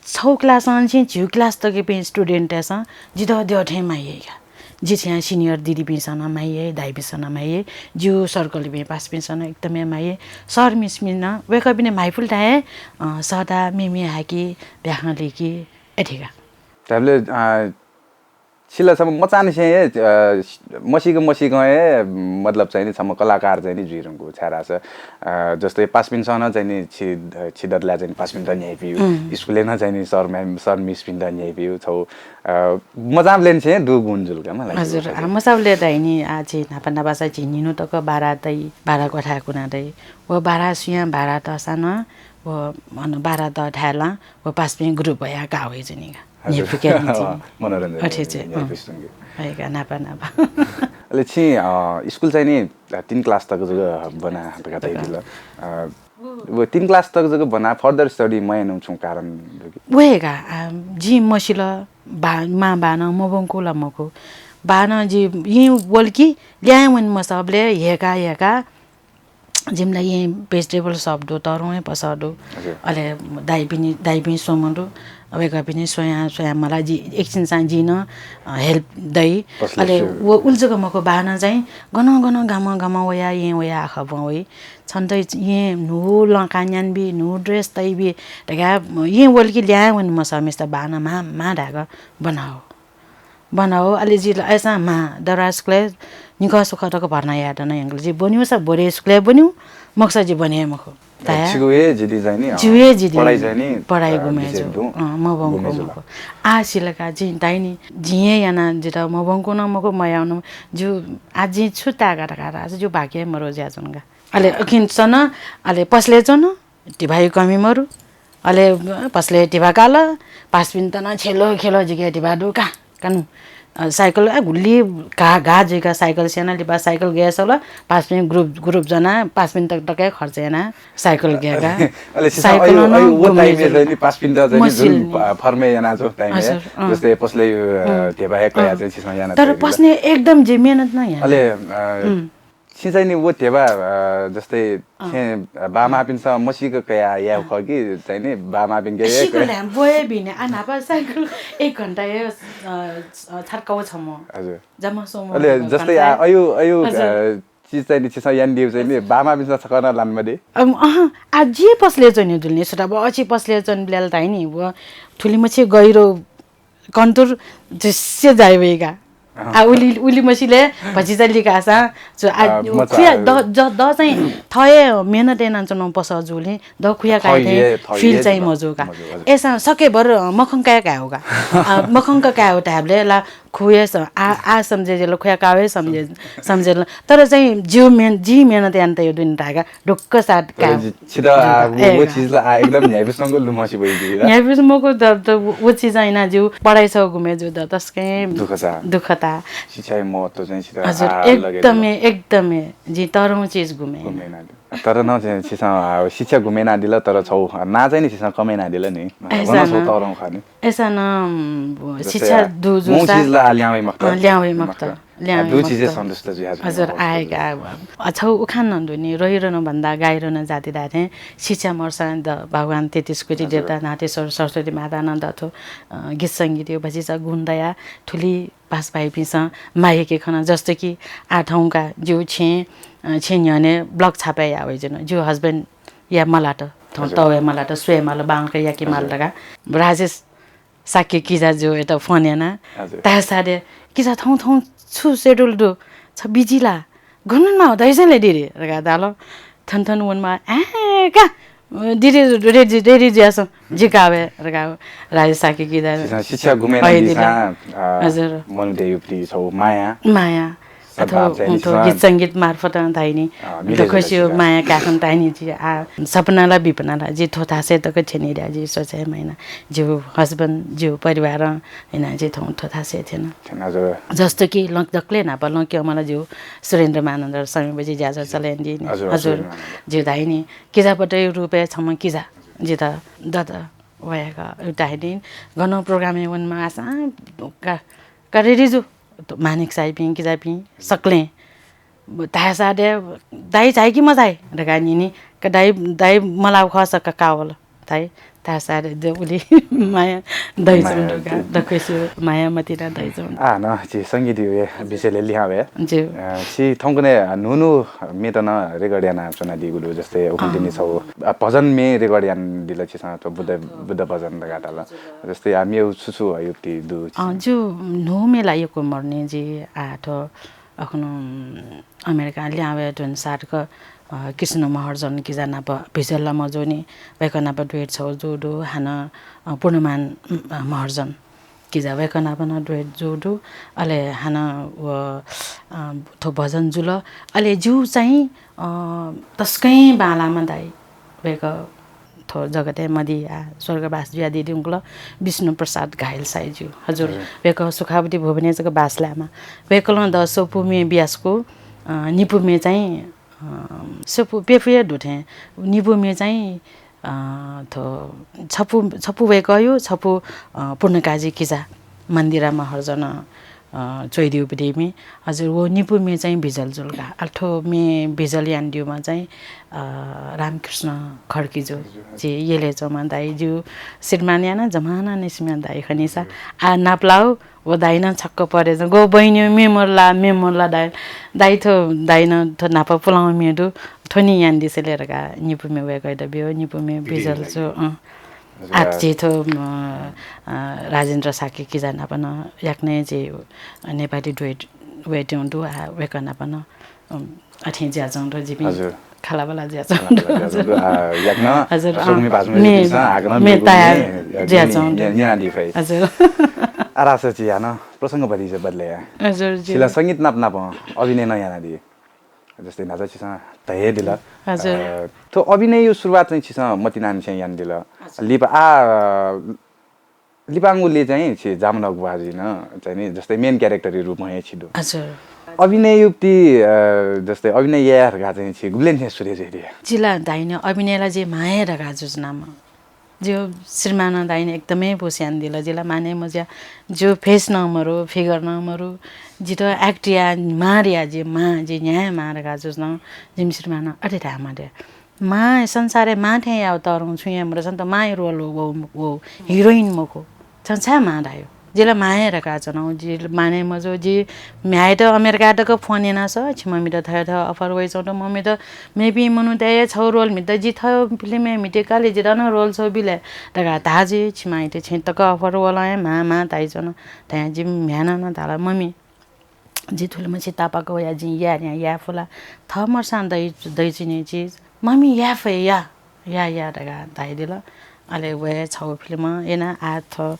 छौ class अनिसें झिउ class तकपिं student-यसं जित द्यः थें माइ याइ का। जि छ्या senior दिदीपिंसं नं माइ याइ, दाइपिंसं नं माइ याइ, जिउ circle-पिं पासपिंसं नं एकदमै माइ याइ। Sir miss-पिं नं वय्कःपिं माइपुल धाये, अ, सदा मेमे हाकि, प्याहां लिकि, एथिका। तबले, अ, छिला छम्ह मचानिसें हे, अ, मसिक मसिकं हे मतलब चाहिँ नि छम्ह कलाकार चाहिँ नि जुइधुंकु छाय् धाःसा, अ, जस्तै पासपिंसं नं चाहिँ नि छि, छि दतला चाहिँ नि पासपिन्त न्ह्याइपिउ, स्कुले नं चाहिँ नि sir ma'am, sir miss-पिन्त न्ह्याइपिउ छौ, अ, मचाबलेनिसें दु गुण जुल का मला। हजुर, आ, मचाबले धाइ नि, आ, झी न्हापा न्हापासा झी निन्हु तक बारा दइ, बारा क्वथाय् कुना दइ। व बारा सुयां बारा तःसा नं, व अन बारा दः थाय् ला, व पासपिं group वया का वइ जुनि का। हजुर। न्ह्याइपुके निंतिं। मनोरञ्जन अथे चाहिँ, न्ह्याइपुके अँ। संगे। है का, न्हापा न्हापा। अले छिं, अ, स्कुल चाहिँ नि, अ, तीन class तक जक बना धका धइदिल। अ, व तीन class तक जक बना further study मयानु छुं कारण दु कि? व हे का, आ, जिं मसिल, बा-, मां बानं मब्वंकु ला मखु। बानं जि यें वल कि ल्याहां वने मसःबले हेका हेका जिमिला यें vegetable shop दु, तरुं हे पसः दु। हजुर। अले दाइपिनि, दाइपिं स्वम्ह दु। वय्कःपिनि स्वयां, स्वयां मला जि एकछिनसां जिं नं, अ, help दइ। पसले अले स्व- व उलि जक मखु, बानं चाहिँ गनं गनं गामं गामं वया, यें वया आखः ब्वं वइ। छन्त यें न्हू लंका न्यानबी, न्हू dress तइबी धका यें वल कि ल्याहां वने मसःम्हेसित बानं मां, मां धाय्क बनाउ। बनाउ, अले जिल अय्सां मां दरा स्कुलय् निकः सुख तक भर्ना यायेत नं यंकल। जि ब्वनिउ सा बोरे स्कुलय् ब्वनिउ, मखुसा जि ब्वने हे मखु। ताया। छिगु हे जिदि चाहिँ नि, जिउ हे जिदि। पढाइ चाहिँ नि, पढाइ अ, गुमे विषय जु। दु। अँ, मब्वंकु गुमे जु मखु। ला। आ सिलका जि दाइनि, जिं हे याना जित मब्वंकु नं मखु, मयाउ नं। जु, आ जिं छु ताय्का धका धाःसा जु भाग्य मरु ज्या जुन का। अले अखिन सन, अले पसले च्वन, धिबायु कमी मरु। अले पसले धिबा काल, पासपिन्त नं छेलो खेलो जिके धिबा दु का, कानु। अ, साइकल, अ, गुल्ली घा, घा जुइका साइकल स्याना लिपा साइकल गय् सल, पासपिं group, group जना, पासपिन्त तक हे खर्च याना साइकल गय्का। अले सिसा साइकल अयु, नं अयु, वो गुमे time जुल। ए नि पासपिन्त चाहिँ नि मसिल जुन नि। फ-, फर्मे याना जो time ए। हजुर, अँ। जस्तै पसले, अ, अँ। धिबा हे कया अँ। चाहिँ सिसा याना तर चाहिँ पसने एकदम जे मेहनत नं याना। अले, अ, अँ। छिं चाहिँ नि व धिबा, अ, जस्तै अँ। छेँ, अ, बामापिन्सं मसिक कया याये अँ। खः कि चाहिँ नि बामापिन्के हे सिक कया। ल्यां ब्वये बिने, आ न्हापा साइकल एक घण्टा हे, अ, अ, छाटकाउ छम्ह। हजुर। जम्मा सोमो अले जस्तै आ, अयु, अयु, हजुर। अ, चिज चाहिँ नि छिसं यान दिउ चाहिँ नि बामापिन्सं छकः नं लान मदे। अम, अहँ, आ जे पसले चाहिँ नि दुल्ने सुता ब अछि पसले चाहिँ ब्ल्याल धाइ नि, व थुलिमछि गहिरो कन्तुर दृश्य जाइबैगा। अँ। आ, उलि, उलि मसिले भचिचा लिकासा, जो आ, अ, मचा खुया द, ज, द चाहिँ थये मेहनत याना च्वनाउ पसः जुलिं, द खुया थये, काये थें थये feel चाहिँ जुल। मजू का। मजू, हजुर। एसा सकेभर, अ, मखंकाये काये हो का। अ, मखंक काये हो धायेबले ला खुये स, आ, आ समझे जेल, खुया कावे समझे, समझे ल। तर चाहिँ जिउ मेहन-, जि मेहनत याना तयो दुनि धायेका, ढुक्क साथ तर का। जि-, छिदा आ, ढुक्क, वो, ए, वो का। चिज ला आ, एकदम न्ह्याइपुसंगु लुमसी वइ दिला। न्ह्याइपुस मको द, द, वो, वो चिज आइना जिउ पढाइ छ गुमे जिउ द, तस्कै दुःख छ। दुःख ता। शिक्षा महत्व चाहिँ छिदा हजुर, आ, लगे एकदमै, दिला। एकदमै। जि तरौं चिज गुमे। गुमे ना। तर न, छिसं, आ, शिक्षा गुमे ना दिला, तर छौ, ना चाहिँ नि छिसं कमे ना दिला नि। ऐसा वना छौ न। तरौं खाने। ऐसा न, उम्, जस्तै शिक्षा आ, दु मौ जुसा, चिज ला ल्यावै मखत। अँ, ल्यावै मखत। मखत। ल्यावै आ, दु मखत। चिजे सन्तुष्ट जुया जुया हजुर, मखत। आएका, आ, छौ उखान न दुनि, रोइरो न भन्दा गाइरो न जाति दाथे, शिक्षा मर्सा द भगवान तेत्तिस कोटि हजुर। देवता नाथेश्वर सरस्वती माता न दथो, अ, गीत संगीत यो भचिचा गुण दया, थुलि पास भाइपिंसं माहेके खन, जस्तो कि आ थौंका जिउ छेँ, अ, छेँ न्ह्यःने block छापे या वइ जुन। जिउ husband या मलात, थौं हजुर। तवे मलात, स्वये माल, बांक याके माल हजुर। दगा। राजेश शाक्य किजा जो एत phone याना। हजुर। तासादे, किजा थौं थौं छु schedule दु? छ busy ला? गुनगुन माः, धइसेंले दिदी धकाः धाल। थन थन वनेमाः, ए का, दिदी रेडी, रेडी जुयाच्वँ, जि का वये धकाः राजेश शाक्य किजा। शिक्षा गुमे हजुर। मनूतय् युक्ति छौ माया। माया। अथवा गीत संगीत मार्फत धाइनि। दक्वसियो माया काखन धाइनि जि आ सपना ला बिपना ला जि थ्व थासय् तक थ्यनी ला जि सोचे माइना। जिउ husband, जिउ परिवार, इना जि थौं थ्व थासय् थ्यन। जस्तो कि लंक दकले नाप लंक मला जिउ सुरेन्द्र मानन्धर समी बजी ज्याझ्वः चले यानादिनि। हजुर, हजुर। जिउ धाइनि किजापटय् रूपय् छम्ह किजा जित दत वयाक धाइनि गन program य् वनेमाः आसा का का रेडी जु। मानिक साइपिं किजापिं सकलें धाय्‌सा दे, दाइ झाइ कि मझाइ धकाः न्यनी। का दाइ, दाइ मलाउ खःसा का का वल। धाइ धाय्‌सा दे, दे उलि माया दइच्वं दु का, दक्वसियो माया मतिना दइच्वं दु। आ, न, छि संगीत हे विषयले लिहां वये। ज्यू। अ, छि थौंकन्हय् न्हू न्हू मेत नं record यानाच्वनादीगु दु, जस्तै उखुन्हु तिनि छौ, अ, भजन मे record यानादिल छिसं, थ्व बुद्ध, बुद्ध भजन धकाः धाल। जस्तै आ मेउ छु छु युक्ति दु? अ, ज्यू, न्हू मे ला यक्व मरुनि जि, आ, थ्व अखनु अमेरिका लिहां वये धुन साधक, अ, कृष्ण महर्जन किजा नाप भिजुअल ला मजूनि, वय्‌कः नाप duet छौ जू दु, हानं, अ, पूर्णमान, अ, महर्जन किजा वय्‌कः नाप नं duet जू दु। अले हानं व, अ, थ्व भजन जुल। अले जिउ चाहिँ, अ, तसकं बांलाम्ह दाइ। वय्‌कः थ्व जगतय् मदिया स्वर्गवास जुयादी धुंकल विष्णु प्रसाद घायल साइज्यू। हजुर, हजुर। वय्‌कः सुखावती भुवनय् जक बास लायेमा। वय्‌कलं द स्वपु मे बियासकु, अ, निपु मे चाहिँ, अ, स्वपु प्यपु हे दु थें निपु मे चाहिँ, अ, थ्व छपु, छपु वय्‌कःयु, छपु, अ, पूर्णकाजी किजा मन्दिरा महर्जन, अ, च्वइदिउपदिमि। हजुर, व निपु मे चाहिँ भिजुअल जुल का। अले थ्व मे भिजुअल यानादिउमा चाहिँ, अ, रामकृष्ण खड्कीजु। हजुर, हजुर। जि यलय् च्वंम्ह दाइजु, श्रीमान याना जमाना निसिम्ह दाइ खनिसा। हजुर। आ नापलाउ, व दाइनं छक्क परे जं, गो बहिनी मे मरला, मे मरला दाइ। दाइ थ्व, दाइनं थ्व नाप पुलाउ मे दु, थ्व नि यानादिसेले धका निपु मे वय्‌कःयात ब्यू, निपु मे भिजुअल जु, अँ। हजुर। आः जि थ्व, अ, अ, राजेन्द्र शाक्य किजा नाप नं याकनं जि नेपाली duet वयेत्यं दु, आ, वय्‌कः नाप नं, अ, अथें ज्याझ्वः दु जिपिं। हजुर। खलाबला ज्याझ्वः दु। खलाबला ज्याझ्वः दु, आ, याकनं हजुर, अ, सुगुमि पासुमि मे, जिपिन्सं हाकनं मे ताया ज्याझ्वः दु। न्यनादी फइ। हजुर। आरास जि हानं प्रसंग बदले या। हजुर, जि। छिला संगीत नाप नाप अभिनय नं यानादी। जस्तै न्हाचा छिसं धयादिल। हजुर। अ, थ्व अभिनययु सुरुवात चाहिँ छिसं मतिनानिसें यानादिल। हजुर। लिपा आ, लिपांगुले चाहिँ छि जामनक बुवाजिन चाहिँ नि जस्तै main character यु रूपमा हे छि दु। हजुर। अभिनययुक्ति, अ, जस्तै अभिनय याये धका चाहिँ छि गुबलेन चाहिँ सुरे जुइदिया? जिला धाइने अभिनयला जे माये धका जुजनामा। जो श्रीमान धाइने एकदमै बोस्यान दिल। जिला माने मज्या, जो face न मरु, figure न मरु, जित act या मार या जे मा, जे न्याय मार धका जुजन, जिम श्रीमान अथे धामा दे। मां, संसारय् मां थें याउ तरं छुं हे मरु, छन्त मांया role व, व heroine मखु। छं छाय् मां धायु? जिला मां हे धकाच्वना, जि माने मजू, जि म्ह्याय्‌त अमेरिका तक phone यानास, छिममित थय् थय् offer वइच्वंत, ममित मेपिं मनूतय् छौ role मित, जि थय् film य् मिते काले जित नं role छौ बिले धका धाजि, छिमाइत छेँ तक offer वलं हे मां, मां धाइच्वन। धया जिम म्ह्याय्‌नं नं धाल, ममि, जि थुलिमछि तापाक वया जिं याये न्या याये फु ला? थः मर्सां दइ, दइचिने चिज। ममि याये फइ या, या, या धका धाइदिल। अले वये छौ film यना आ थ्व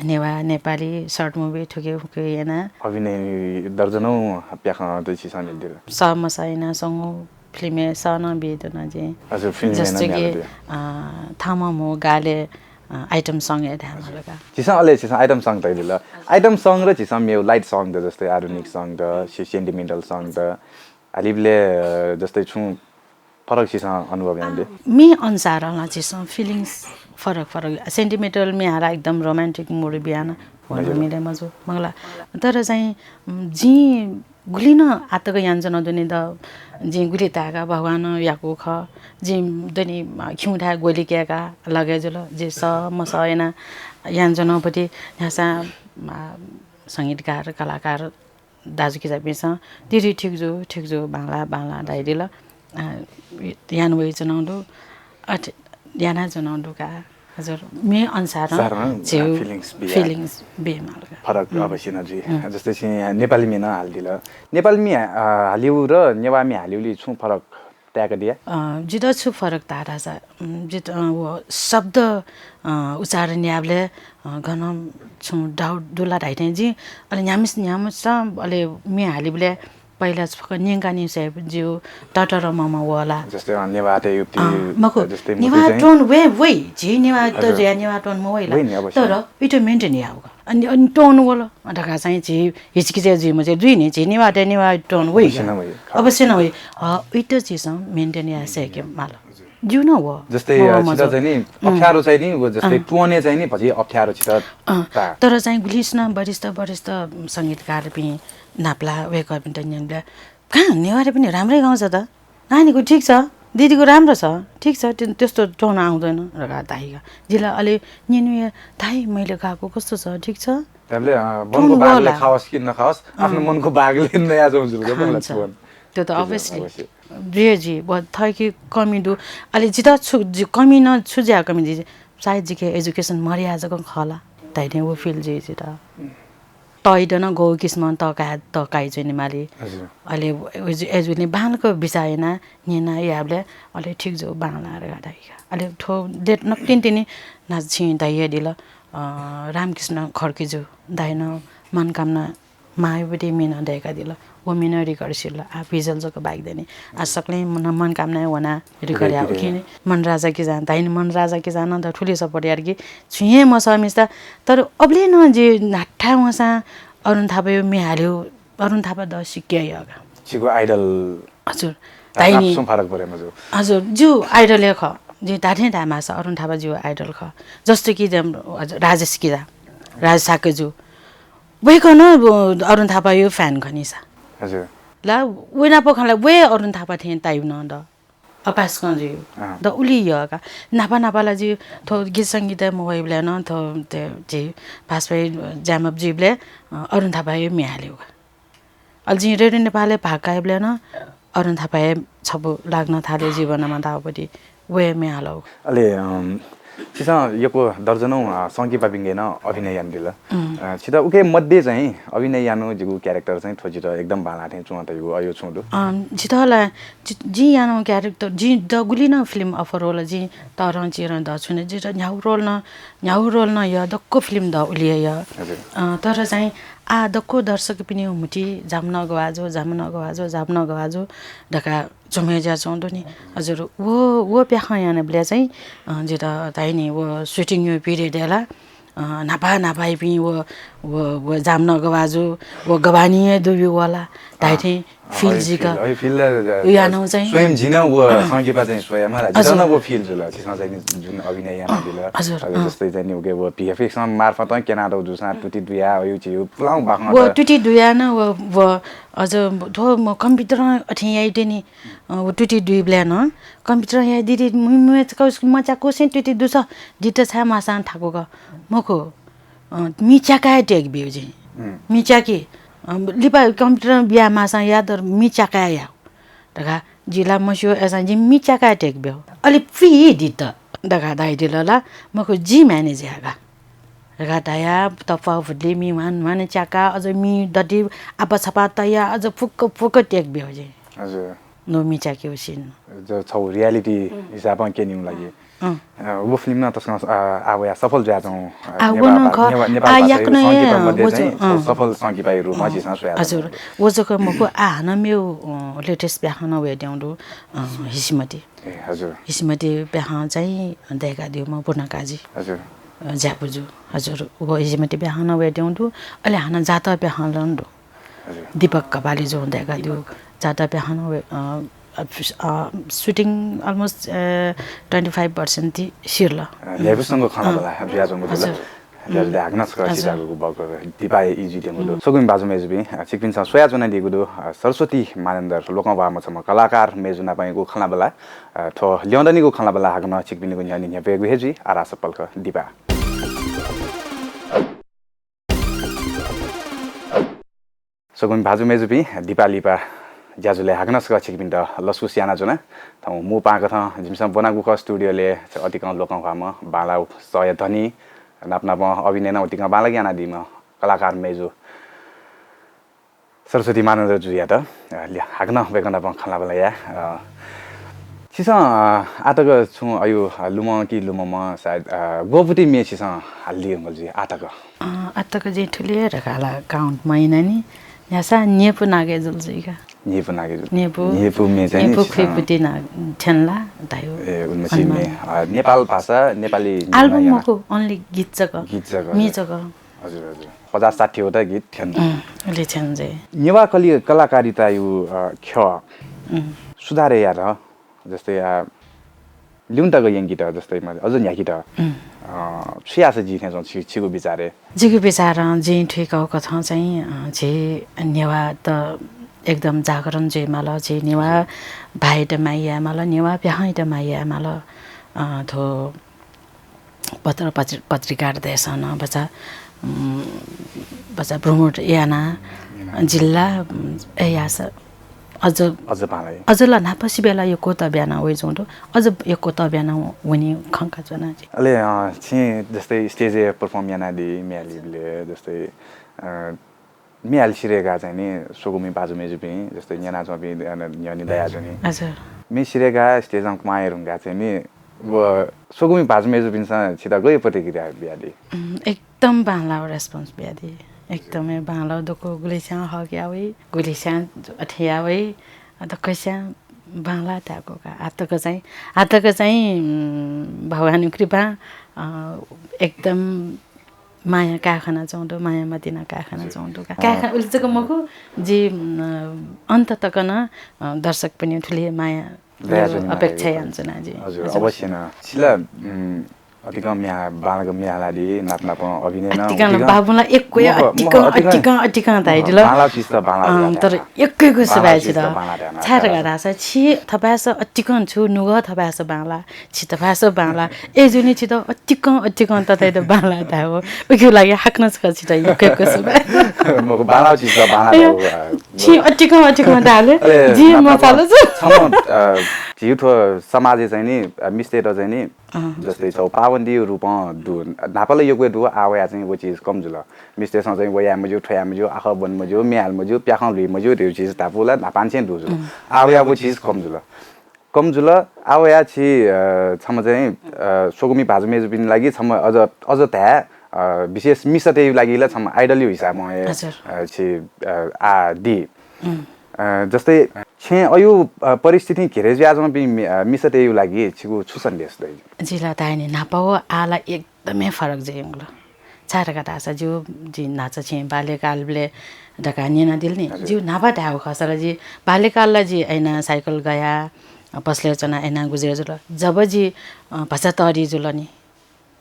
नेवा नेपाली short movie थुके फुके यना। अभिनय दर्जनौ प्याखं दइचिसं निदिल। स मस यना संगु film स न बिदन जे। हजुर, film जस्तो यना कि, अ, थामा मो गाले अ, item song हे ध्यान हल का। छिसं अले छिसं item song तइदिल। Item song र छिसं मेउ light song त जस्तै आधुनिक song त, से-, sentimental song त, हालिबले, अ, जस्तै छुं फरक छिसं अनुभव यानादे? मे अनुसार ला छिसं feelings फरक फरक। Sentimental मे हाला एकदम romantic mood बियान। हजुर। मिले मजू, मगला। तर चाहिँ, उम्, जिं गुलिं आतक यानाच्वना दुनि द, जिं गुलि ताय्‌का भगवानं याकू खः। जिं दुनि खिउँथाय् ग्वलि कय्‌का लगे जुल। जि स मस यना यानाच्वना पति न्ह्यासा, आ, संगीतकार, कलाकार दाजुकिजापिन्सं तिरि ठीक जू, ठीक जू, बांला, बांला धाइदिल। आ, याना वइच्वना दु। अथे यानाच्वना दु का। हजुर, म्ये अनुसार साधारण, झीगु feelings बिया। Feelings बिया माल का। फरक अवश्य नं जुइ। जस्तै चाहिँ नेपाली म्ये नं हालिदिल। नेपाली म्ये, अ, हालिउ र नेवाः म्ये हालिउलि छुं फरक ताय्‌कादिया? अ, जितः छु फरक ताः धाःसा, उम्, जितः, अ, व शब्द, अ, उच्चारण याबलय्, अ, गनं छुं doubt दुला धाइथें जिं, अले न्ह्याम्हस-, न्ह्याम्हसं, अले म्ये हालिबलय् पहिला छकः न्यंकाः निसें ज्यू, ततरममा वःला। जस्तै, अ, नेवाःतय् युक्ति, अँ, मखु, जस्तै नेवाः मुक्ति चाहिँ tone वइ, वइ, झी नेवाःत हजुर। जुयाः नेवाः tone मवइला। वइ नि, अवश्य। तर उइत maintain याःगु। अनि, अनि tone वल धकाः चाहिँ झी हिचकिचाय् जुइम्ह चाहिँ जुइ नि, झी नेवाःतय् नेवाः tone वइ। अवश्य नं वइ। अवश्य नं वइ। अ, उइत झीसं maintain याये सय्‌के माल। ज्यू नं व। जस्तै, मव अ, छितः मजू। चाहिँ नि अप्ठ्यारो चाहिँ नि, व जस्तै अँ। tone-य् चाहिँ नि भति अप्ठ्यारो छितः अँ, ता। तर चाहिँ गुलिसिनं वरिष्ठ, वरिष्ठ संगीतकारपिं नापला वय्‌कःपिन्त न्यंबलय्, कहाँ नेवाःतय् पनि राम्रै गाउँछ त? नानीको ठिक छ, दिदीको राम्रो छ, ठिक छ, त्यो, त्यस्तो tone आउँदैन धकाः धाइ का। जितः अले न्यनेया, दाइ, मैले गाएको कस्तो छ, ठिक छ? तबले, अ, tone मनको बागले वःला। खाओस् कि नखाओस्, अँ। आफ्नो मनको बागले नयाजौँ जुल का, खान्छ। त्यो त हजुर, obviously। अवश्य। जुइ जुइ, व थःकि कमी दु। अले जितः छु, जि-, कमी नं छु जुयाः कमी जुइ, सायद जिके education मर्याः जक खः ला धाइथें व feel जुइ जितः। तःइत नं गौ किसिमं तःकाः, तःकाइ जुइ नि माली। हजुर। अले व-, व-, एजुलिं बांलाक बिचाः यानाः न्यनाः याःबलय् अले ठीक जू बांला धकाः धाइ का। अले थ्व date नकतिनि तिनि ना छिं धाइ हे दिल, अ, रामकृष्ण खड्कीजु दाइनं मनकामना मायावती म्ये नं दय्‌कादिल। व म्ये नं record सिल। आ visual जक बाकि दनि। आ सकलें मन, मनकामनाय् वनाः record record याः। उकिं मनराजा किजां, धाइन मनराजा किजां नं द थुलि support यार कि छुं हे मसःमिस्ता। तर अबले नं जि न्हाठा वंसां अरुण थापाया म्ये हाल्यो, अरुण थापा द सिक्क यः का। छिगु idol हजुर। धाइनि। आफसं फरक परे मजू। हजुर, ज्यू idol हे खः। जि धाथें धायेमाःसा अरुण थापा ज्यू idol खः। जस्तो कि जम-, हजुर, राजेश किजा, राजेश शाक्यजु। वय्‌कः नं व अरुण थापाया fan खनिसा। हजुर। ला, वय् नाप खँ ला, वय् अरुण थापा थें तायु नं द। अपाय्‌सकं जुइ। अँ। द उलि यः का। नापा नापा ला जि थ्व गीत संगीत मवइबलय् नं थ्व ते, जि भाजपाय् ज्यामप जुइबलय्, अ, अरुण थापाया म्ये हाल्यो का। अले जिं रेडियो नेपालय् भाग काइबलय् नं अरुण थापाया छपु लाग्न थाले जीवनमा धाःगु पति वया म्ये हालागु। अले, अम, छिसं यक्व दर्जनौं, अ, संकिपापिंके नं अभिनय यानादिल। उम्। अ, छित उके मध्ये चाहिँ अभिनय यानु जिगु character चाहिँ थ्व जित एकदम बांलाः थें च्वं तइगु अयो छुं दु? अम, जित ला, जि-, जिं यानु character, जिं द गुलि नं film offer वल, जिं तःधं चिधं द छुने, जित न्ह्यागु role नं, न्ह्यागु role नं यः, दक्व film द उलि हे यः। हजुर। अ, तर चाहिँ आ दक्व दर्शकपिनि म्हुतुइ जामन गवाजु, जामन गवाजु, जामन गवाजु धकाः च्वम्ह ज्या च्वं दु नि। हजुर, व, व प्याखं यानाबलय् चाहिँ, अ, जित धाइनि व shooting-या period-य् ला, अ, न्हापा न्हापायापिं व, व, व जामन गवाजु, व गवानी हे दुबी वला धाइथें अँ, feel अ, जुइक। Feel, अ, feel, अ, यानु चाहिँ स्वयं जिन व अँ। संकिपा चाहिँ स्वया मला। जित हजुर। नं व feel जुल, छिसं चाहिँ नि जुन अभिनय यानादिल। हजुर, अ, अँ। जस्तै चाहिँ नि उके व V F X मार्फत क्यनातःगु जूसां तुति दुया, अयु चियु, पुलां बाखं व त। तुति दुया नं व, व, अझ थ्व म computer अथें याइते नि, अ, व तुति दुइबलय् नं computer या दिदि मु-, मु-, मचा कोसें तुति दुस, दित छाय् मासां थाकुक। मखु, अ, मि च्याकाय् टेक ब्यु जिं। हम्म। मि च्याकी, अ, लिपा computer बिया मासां या तर मि च्याकाय् या। धकाः जि ला मस्यू, अय्‌सां जिं मि च्याकाय् टेक ब्यु। अले फि दित धकाः धाइदिल ला, मखु जि manage या का। धकाः धया, तप्पा भुतले मि म्हान म्हान च्याका, अझ मि दति आपा छपा तया, अझ फुक्क फुक्क टेक ब्यु जिं। हजुर। नो मि च्याकी व scene। ज-, छौ reality हम्म। हिसाबं क्यनेगु लागि। अँ। अ, व film नं तसकं, अ, आ वया सफल जुयाच्वं, अ, आ, व नेपाल नं भा-, ख-, नेपाल, नेपाल आ, भाषाया याकनं हे, संकिपा अँ, मध्ये व चाहिँ ज-, अँ। सफल संकिपाया रूपमा अँ। झीसं स्वया हजुर। व जक मखु, आ, हानं मेउ, अ, latest प्याखं नं वयेत्यंगु दु, अ, हिसिमती। ए, हजुर। हिसिमती प्याखं चाहिँ दय्‌कादीम्ह पूर्णकाजी। हजुर। अ, ज्यापुजु। हजुर। व हिसिमती प्याखं नं वयेत्यंगु दु। अले हानं जातः प्याखं नं दु। हजुर। दीपक कपालीजुं दय्‌कादीगु जातः प्याखं नं वये, अ, अ, अ, shooting almost, अ, twenty five percent ति सिरल। अ, न्ह्यागुसंगु खँ ल्हाबल्हा जुयाच्वंगु दु ला। हजुर। हजुर, हम्म। ल्याहां नं छकः हजुर। सिधागु बक्क दिपा इजु त्यंगु दु। हम्म। स्वकुमि भाजु मय्‌जुपिं, अ, छिकपिन्सं स्वयाच्वना दीगु दु, अ, सरस्वती मानन्धर लोकंह्वाःम्ह छम्ह कलाकार मय्‌जु नापंयागु खँ ल्हाबल्हा, अ, थ्व ल्यं दनिगु खँ ल्हाबल्हा हाकनं छिकपिनिगु न्ह्यःने न्ह्यब्वयेगु हे जुइ। आरास पलख दिपा। स्वकुमि भाजु मय्‌जुपिं, दिपा लिपा ज्याझ्वलय् हाकनं छकः छिकपिन्त लसकुस यानाच्वना। थौं मू पाहां कथं जिमिसं ब्वनागु खः स्टुडियोलय् अतिकं लोकंह्वाःम्ह बांलाःगु सःया धनी, नाप नापं अभिनय नं अतिकं बांलाक यानादीम्ह कलाकार मय्जु सरस्वती मानन्धर जुयात, अ, ल्या-, हाकनं वय्कः नाप खँल्हाबल्हा याये। अ, छिसं, अ, आःतक छुं अय्, अ, लुमं कि लुममं सायद, अ, ग्वःपुति म्ये छिसं हालादी धुंकल जुइ आःतक? अ, आःतक जिं थुलि हे धकाः ला count मयाना नि। न्ह्यासा न्यय्पु नागे जुल जुइका। न्यय्पु नागे जुल। न्यय्पु, न्यय्पु म्ये चाहिँ नि न्यय्पु छिसं खुइपुति ना-, थ्यन ला धायो। ए, उन्मसी म्ये। अ, नेपाल भाषा, नेपाली album म्ये मखु, only गीत जक। गीत जक। म्ये जक। हजुर, हजुर। पचास साठी वटा गीत थ्यन। उम्, उलि थ्यन जुइ। नेवाः कलि-, कलाकारिताया, अ, ख्यः उम्। सुधार यायेत, जस्तै, अ, ल्यूने तक यंकेत, जस्तै, अझ न्ह्याकेत, उम्। अ, छु याःसा जुइ थें च्वं छि-, छिगु बिचारय्? जिगु बिचारं जिं थुइकागु कथं चाहिँ, अ, झी नेवाःत एकदम जागरण जुइमाल, झी नेवाः भाय्‌यात माया यायेमाल, नेवाः प्याखंयात माया यायेमाल। अ, थ्व पत्र पत्रि-, पत्रिकातय्सं नं भचा, उम्, भचा promote याना जिल्ला, उम्, ए याःसा अझ अझ बांलाइ। अझ ला न्हापा सिबें ला यक्व तब्याना वइ जुं दु, अझ यक्व तब्याना वनी खंका च्वना जि। अले, अ, छिं जस्तै stage-य् perform यानादी म्ये हालीबलय्, जस्तै, अ, म्ये हाली सिधय्काः चाहिँ नि स्वकुमि भाजु मय्जुपिं, जस्तै न्यनाच्वंपिं, अ, न्ह्यःने दयाच्वनी। हजुर। म्ये सिधय्काः stage-य् क्वहां हे धुंकाः चाहिँ नि व स्वकुमि भाजु मय्जुपिन्सं छित गय् प्रतिक्रिया बियादी? उम्, एकदम बांलाःगु response बियादी। एकदमै बांलाःगु दक्व, गुलिस्यां हक याः वइ, गुलिस्यां अथे याः वइ, अ, दक्वस्यां बांलाः धायेगु का। आःतक चाहिँ, आःतक चाहिँ, उम्, भगवानया कृपां, अ, एकदम माया काय् खनाच्वं दु, माया मतिना काय् खनाच्वं दु का। काय् खना उलि जक मखु, जि, उम्, अन्त तक नं, अ, दर्शकपिनिगु थुलि हे माया दयाच्वनी अपेक्षा यानाच्वना जि। हजुर, हजुर। अवश्य नं। छि ला, उम्, अतिकं म्ये हा-, बांलाक म्ये हालादी, नाप नापं अभिनय नं अतिकं अतिकं बांलाः, यक्व हे मखु, अतिकं, मखु, अतिकं, अतिकं, अतिकं धाइदिल। बांलाः छित बांलाः अँ, धायेमाः। तर यक्व यक्व सुभाय् छित। बांलाः धायेमाः। छाय् धकाः धाःसा छि थपाय्सं अतिकं छु नुगः थपाय्सं बांलाः, छि थपाय्सं बांलाः। अय्जूगुलिं छित अतिकं अतिकं तताइत बांलाः धायेगु। उकिया लागि हाकनं छकः छित यक्व यक्व सुभाय्। मखु, बांलाः छित बांलाः अय्, धायेगु, अ, छि अतिकं अतिकं धाःले अले जि नाप नाप मचाल छु। छम्ह, अ, झीगु थ्व समाजय् चाहिँ नि, अ, मिस्तय्त चाहिँ नि अँ। जस्तै छगू पाबन्दी रूपं दु। न्हापा ला यक्व दु, आः वयाः चाहिँ व चिज कम जुल। मिस्तय्सं चाहिँ व याये मज्यू, थ्व याये मज्यू, आखः ब्वने मज्यू, म्ये हाले मज्यू, प्याखं ल्हुये मज्यू धइगु चिज धापू ला न्हापांनिसें दु जुल। उम्। आः वयाः व चिज कम जुल। कम जुल, आः वयाः छि, अ, छम्ह चाहिँ, अ, स्वकुमि भाजु मय्जुपिनि लागि छम्ह अझ, अझ धाये, अ, विशेष मिसातय्गु लागि ला छम्ह idol-या हिसाबं हे, हजुर। अ, छि, अ, आः दी। उम्। अ, जस्तै छेँ अयु, अ, परिस्थितिं घेरे जुयाच्वंपिं मि-, अ, मिसातय्गु लागि छिगु छु सन्देश दइ? जि ला धाये नि, न्हापा व आः ला एकदमै फरक जुइ धुंकल। छाय् धकाः धाःसा जिगु, जि न्हाचः छिं बाल्यकालबलय् धकाः न्यनादिल नि। हजुर। जिगु न्हापा धायेगु खःसा ला जि बाल्यकाल ला जि अय्ना साइकल गया, अ, पसलय् च्वना अय्ना गुजरे जुल। जब जि, अ, भचा तःधि जुल नि,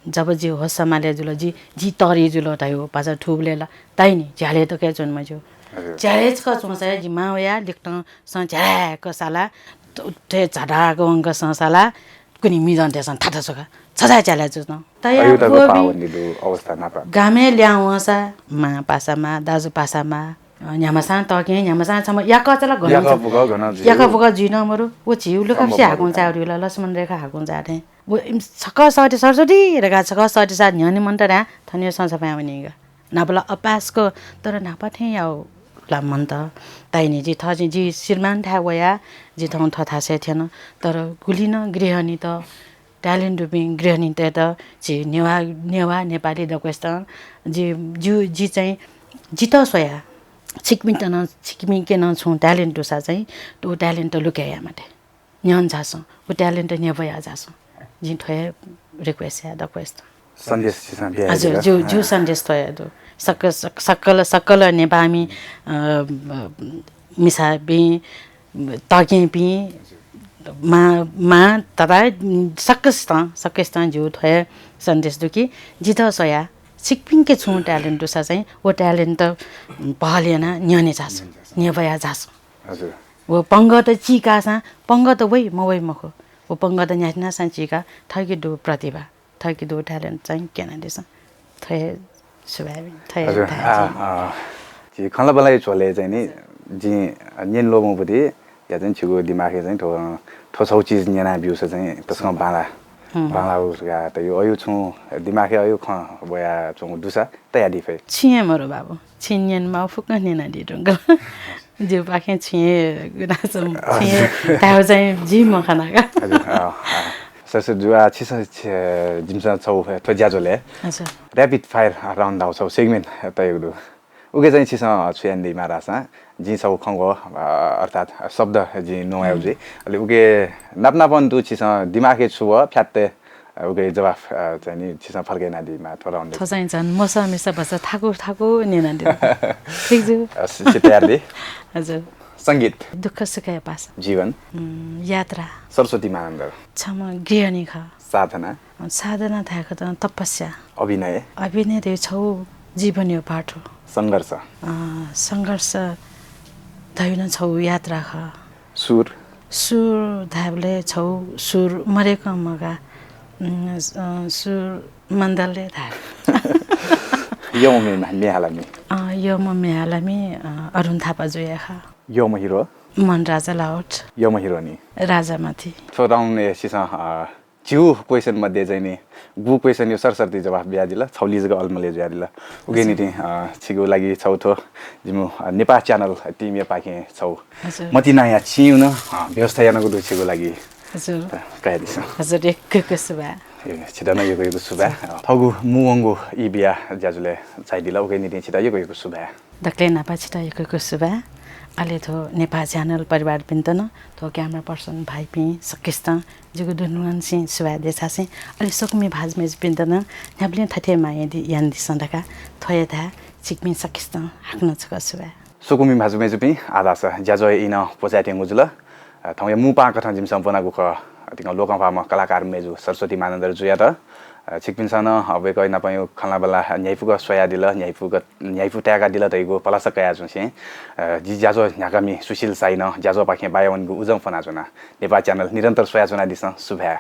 जब जि होस सम्हाले जुल, जि, जि तःधि जुल धायेगु भचा थुबलय् ला ताइ नि, झ्यालय् तक हे च्वने मज्यू। हजुर। झ्यालय् छकः च्वंसा हे जि मां वयाः लिकतंसं झ्यालाय्क साला, त-, थ्व झडाक वंकसं साला, कुन्हु मिजंतय्सं थात छकः, छ छाय् झ्यालय् च्वं? तया अयु तक व बि पाबन्दी दु अवस्था नापं। गामय् ल्याहां वंसा मां पासा माः, दाजु पासा माः, अ, न्ह्याम्हसां तःकें, न्ह्याम्हसां छम्ह याकःचा ला घनं याकःपुक घनं जुइ। याकःपुक जुइ नं मरु। व झीगु लुखाफिसे सम्भव हाकुं मरु। चाःगु ला, लक्ष्मण रेखा हाकुं चाःगु थें। व इम-, छकः सःति सरस्वती धकाः छकः सःतिसा न्ह्यःने मन्त धाये, थन हे सँ छपाँय् वनीगु। न्हापा ला अपाय्सक, तर न्हापा थें याःगु ला मन्त। ताइ नि, जि थः जि, जि श्रीमानथाय् वयाः जि थौं थःथासय् थ्यन। तर गुलि नं गृहिणीत, talent दुपिं गृहिणीतय्त झी नेवाः, नेवाः नेपाली दक्वसितं जि, जि, जि चाहिँ जितः स्वयाः छिकपिन्त नं, छिकपिन्के नं छुं talent दुसा चाहिँ व talent लुक्क याये मते। न्ह्यःने झासँ, व talent न्ह्यब्वया झासँ। जिं थ्व हे request याये दक्वसितं। सन्देश छिसं बियादिल। हजुर, ज्यू, ज्यू सन्देश थ्व हे दु। सकल, सक-, सकल, सकल नेपाःमि, अ, अ, मिसापिं, तःकेंपिं, मां, मां, तता, सकसितं, सकसितं ज्यू थ्व हे सन्देश दु कि जितः स्वयाः छिकपिन्के छुं talent दुसा चाहिँ व talent पहल यानाः न्ह्यःने झासँ, न्ह्यब्वया झासँ। हजुर। व पंगःत चीकाःसां, पंगःत वइ मवइ मखु, व पंगःत न्ह्याथनासां चीकाः थःके दु प्रतिभा, थःके दु talent चाहिँ क्यनादिसँ। थ्व हे सुभाय्, थ्व हे हजुर, धाये आ, चाहिँ। आ, झी खँल्हाबल्हाया झ्वलय् चाहिँ नि, जिं न्यने ल्वःमंबुति या चाहिँ छिगु दिमागय् चाहिँ थ्व, थ्व छौ चिज न्यना ब्यूसा चाहिँ तसकं बांला, बांला उ का त यो अयु छुं दिमागय् अयु खँ वया च्वंगु दुसा तयादी फइ। छिं हे मरु बाबु, छिं न्यने माउ फुक्क न्यनादी धुंकल। जिउपाखें छिं हे गुनासो, छिं हे धायेउ चाहिँ जि मखना का। हजुर, अ, अ, सरस्वती जु, आ, छिसं, छि-, जिमिसं छौ थ्व ज्याझ्वलय् हजुर। Rapid fire round धाउ छौ segment तयागु दु। उके चाहिँ छिसं छु यानादीमा धाःसा, जिं छौ खंगु, अ, अर्थात् शब्द जिं न्ववायु जुइ। अले उके नाप नापं दु छिसं दिमागय् छु व फ्यात्ते, अ, उके जवाफ, अ, चाहिँ नि छिसं फर्के यानादीमा थ्व round। थ्व चाहिँ झन् मसः मिसः भचा थाकु थाकु न्यनादिल। ठीक जु। अ, सि-, सि तयार दी। हजुर। संगीत। दुःख सुखया पासा। जीवन। उम्, यात्रा। सरस्वती मानन्धर। छम्ह गृहिणी खः। साधना। साधना धायेखत तपस्या। अभिनय। अभिनय धयाउ छौ जीवनयो part हो। संघर्ष। अ, संघर्ष धयाउ नं छौ यात्रा खः। सुर। सुर धायेबलय् छौ सुर मदय्कं मगाः, उम्, अ, सुर मन्दलय् धाये। यःम्ह म्ये, म्ये हालामि। अ, यःम्ह म्ये हालामि, अ, अरुण थापा जुया खः। यःम्ह हिरो। मोहन राजा लावट। यःम्ह हिरोनी। राजा माथि। थ्व round-य् छिसं, अ, झिउ question मध्ये चाहिँ नि गु question-यो सरसर्ती जवाफ बियादिल, छौ लिजक अलमले जुयादिल। उके निंतिं, अ, छिगु लागि छौ थ्व जिमु, अ, नेपाः channel team-या पाखें छौ हजुर। मतिनाया चिउ नं, अ, व्यवस्था यानागु दु छिगु लागि। हजुर। त, कयादिसँ। हजुर, यक्व यक्व सुभाय्। ए, छित नं यक्व यक्व सुभाय्। अ, थौगु मू वंगु ई बिया ज्याझ्वलय् झायादिल, उके निंतिं छित यक्व यक्व सुभाय्। दकलय् न्हापां छित यक्व यक्व सुभाय्। अले थ्व नेपाः channel परिवारपिन्त नं, थ्व camera person भाइपिं सकसितं जिगु दुनुगलंनिसें सुभाय् देछासें, अले स्वकुमि भाजु मय्जुपिन्त नं न्ह्याबलें थथे माया यानादिसँ धकाः थ्व हे धाये, छिकपिं सकसितं हाकनं छकः सुभाय्। स्वकुमि भाजु मय्जुपिं, आः धाःसा ज्याझ्वः ई नं प्वचायेत्यंगु जुल। अ, थौंया मू पाहां कथं जिमिसं ब्वनागु खः, अतिकं लोकंह्वाःम्ह कलाकार मय्जु सरस्वती मानन्धर जुयात। अ, छिकपिन्सं नं, अ, वय्कःया नापं खँल्हाबल्हा न्ह्याइपुक स्वयादिल, न्ह्याइपुक, न्ह्याइपु ताय्कादिल धइगु भलसा कयाच्वंसें, अ, जि ज्याझ्वः न्ह्याकामि सुशील शाही नं ज्याझ्वःपाखें बाया वनेगु उजं फ्वनाच्वना। नेपाः channel निरन्तर स्वयाच्वनादिसँ। सुभाय्।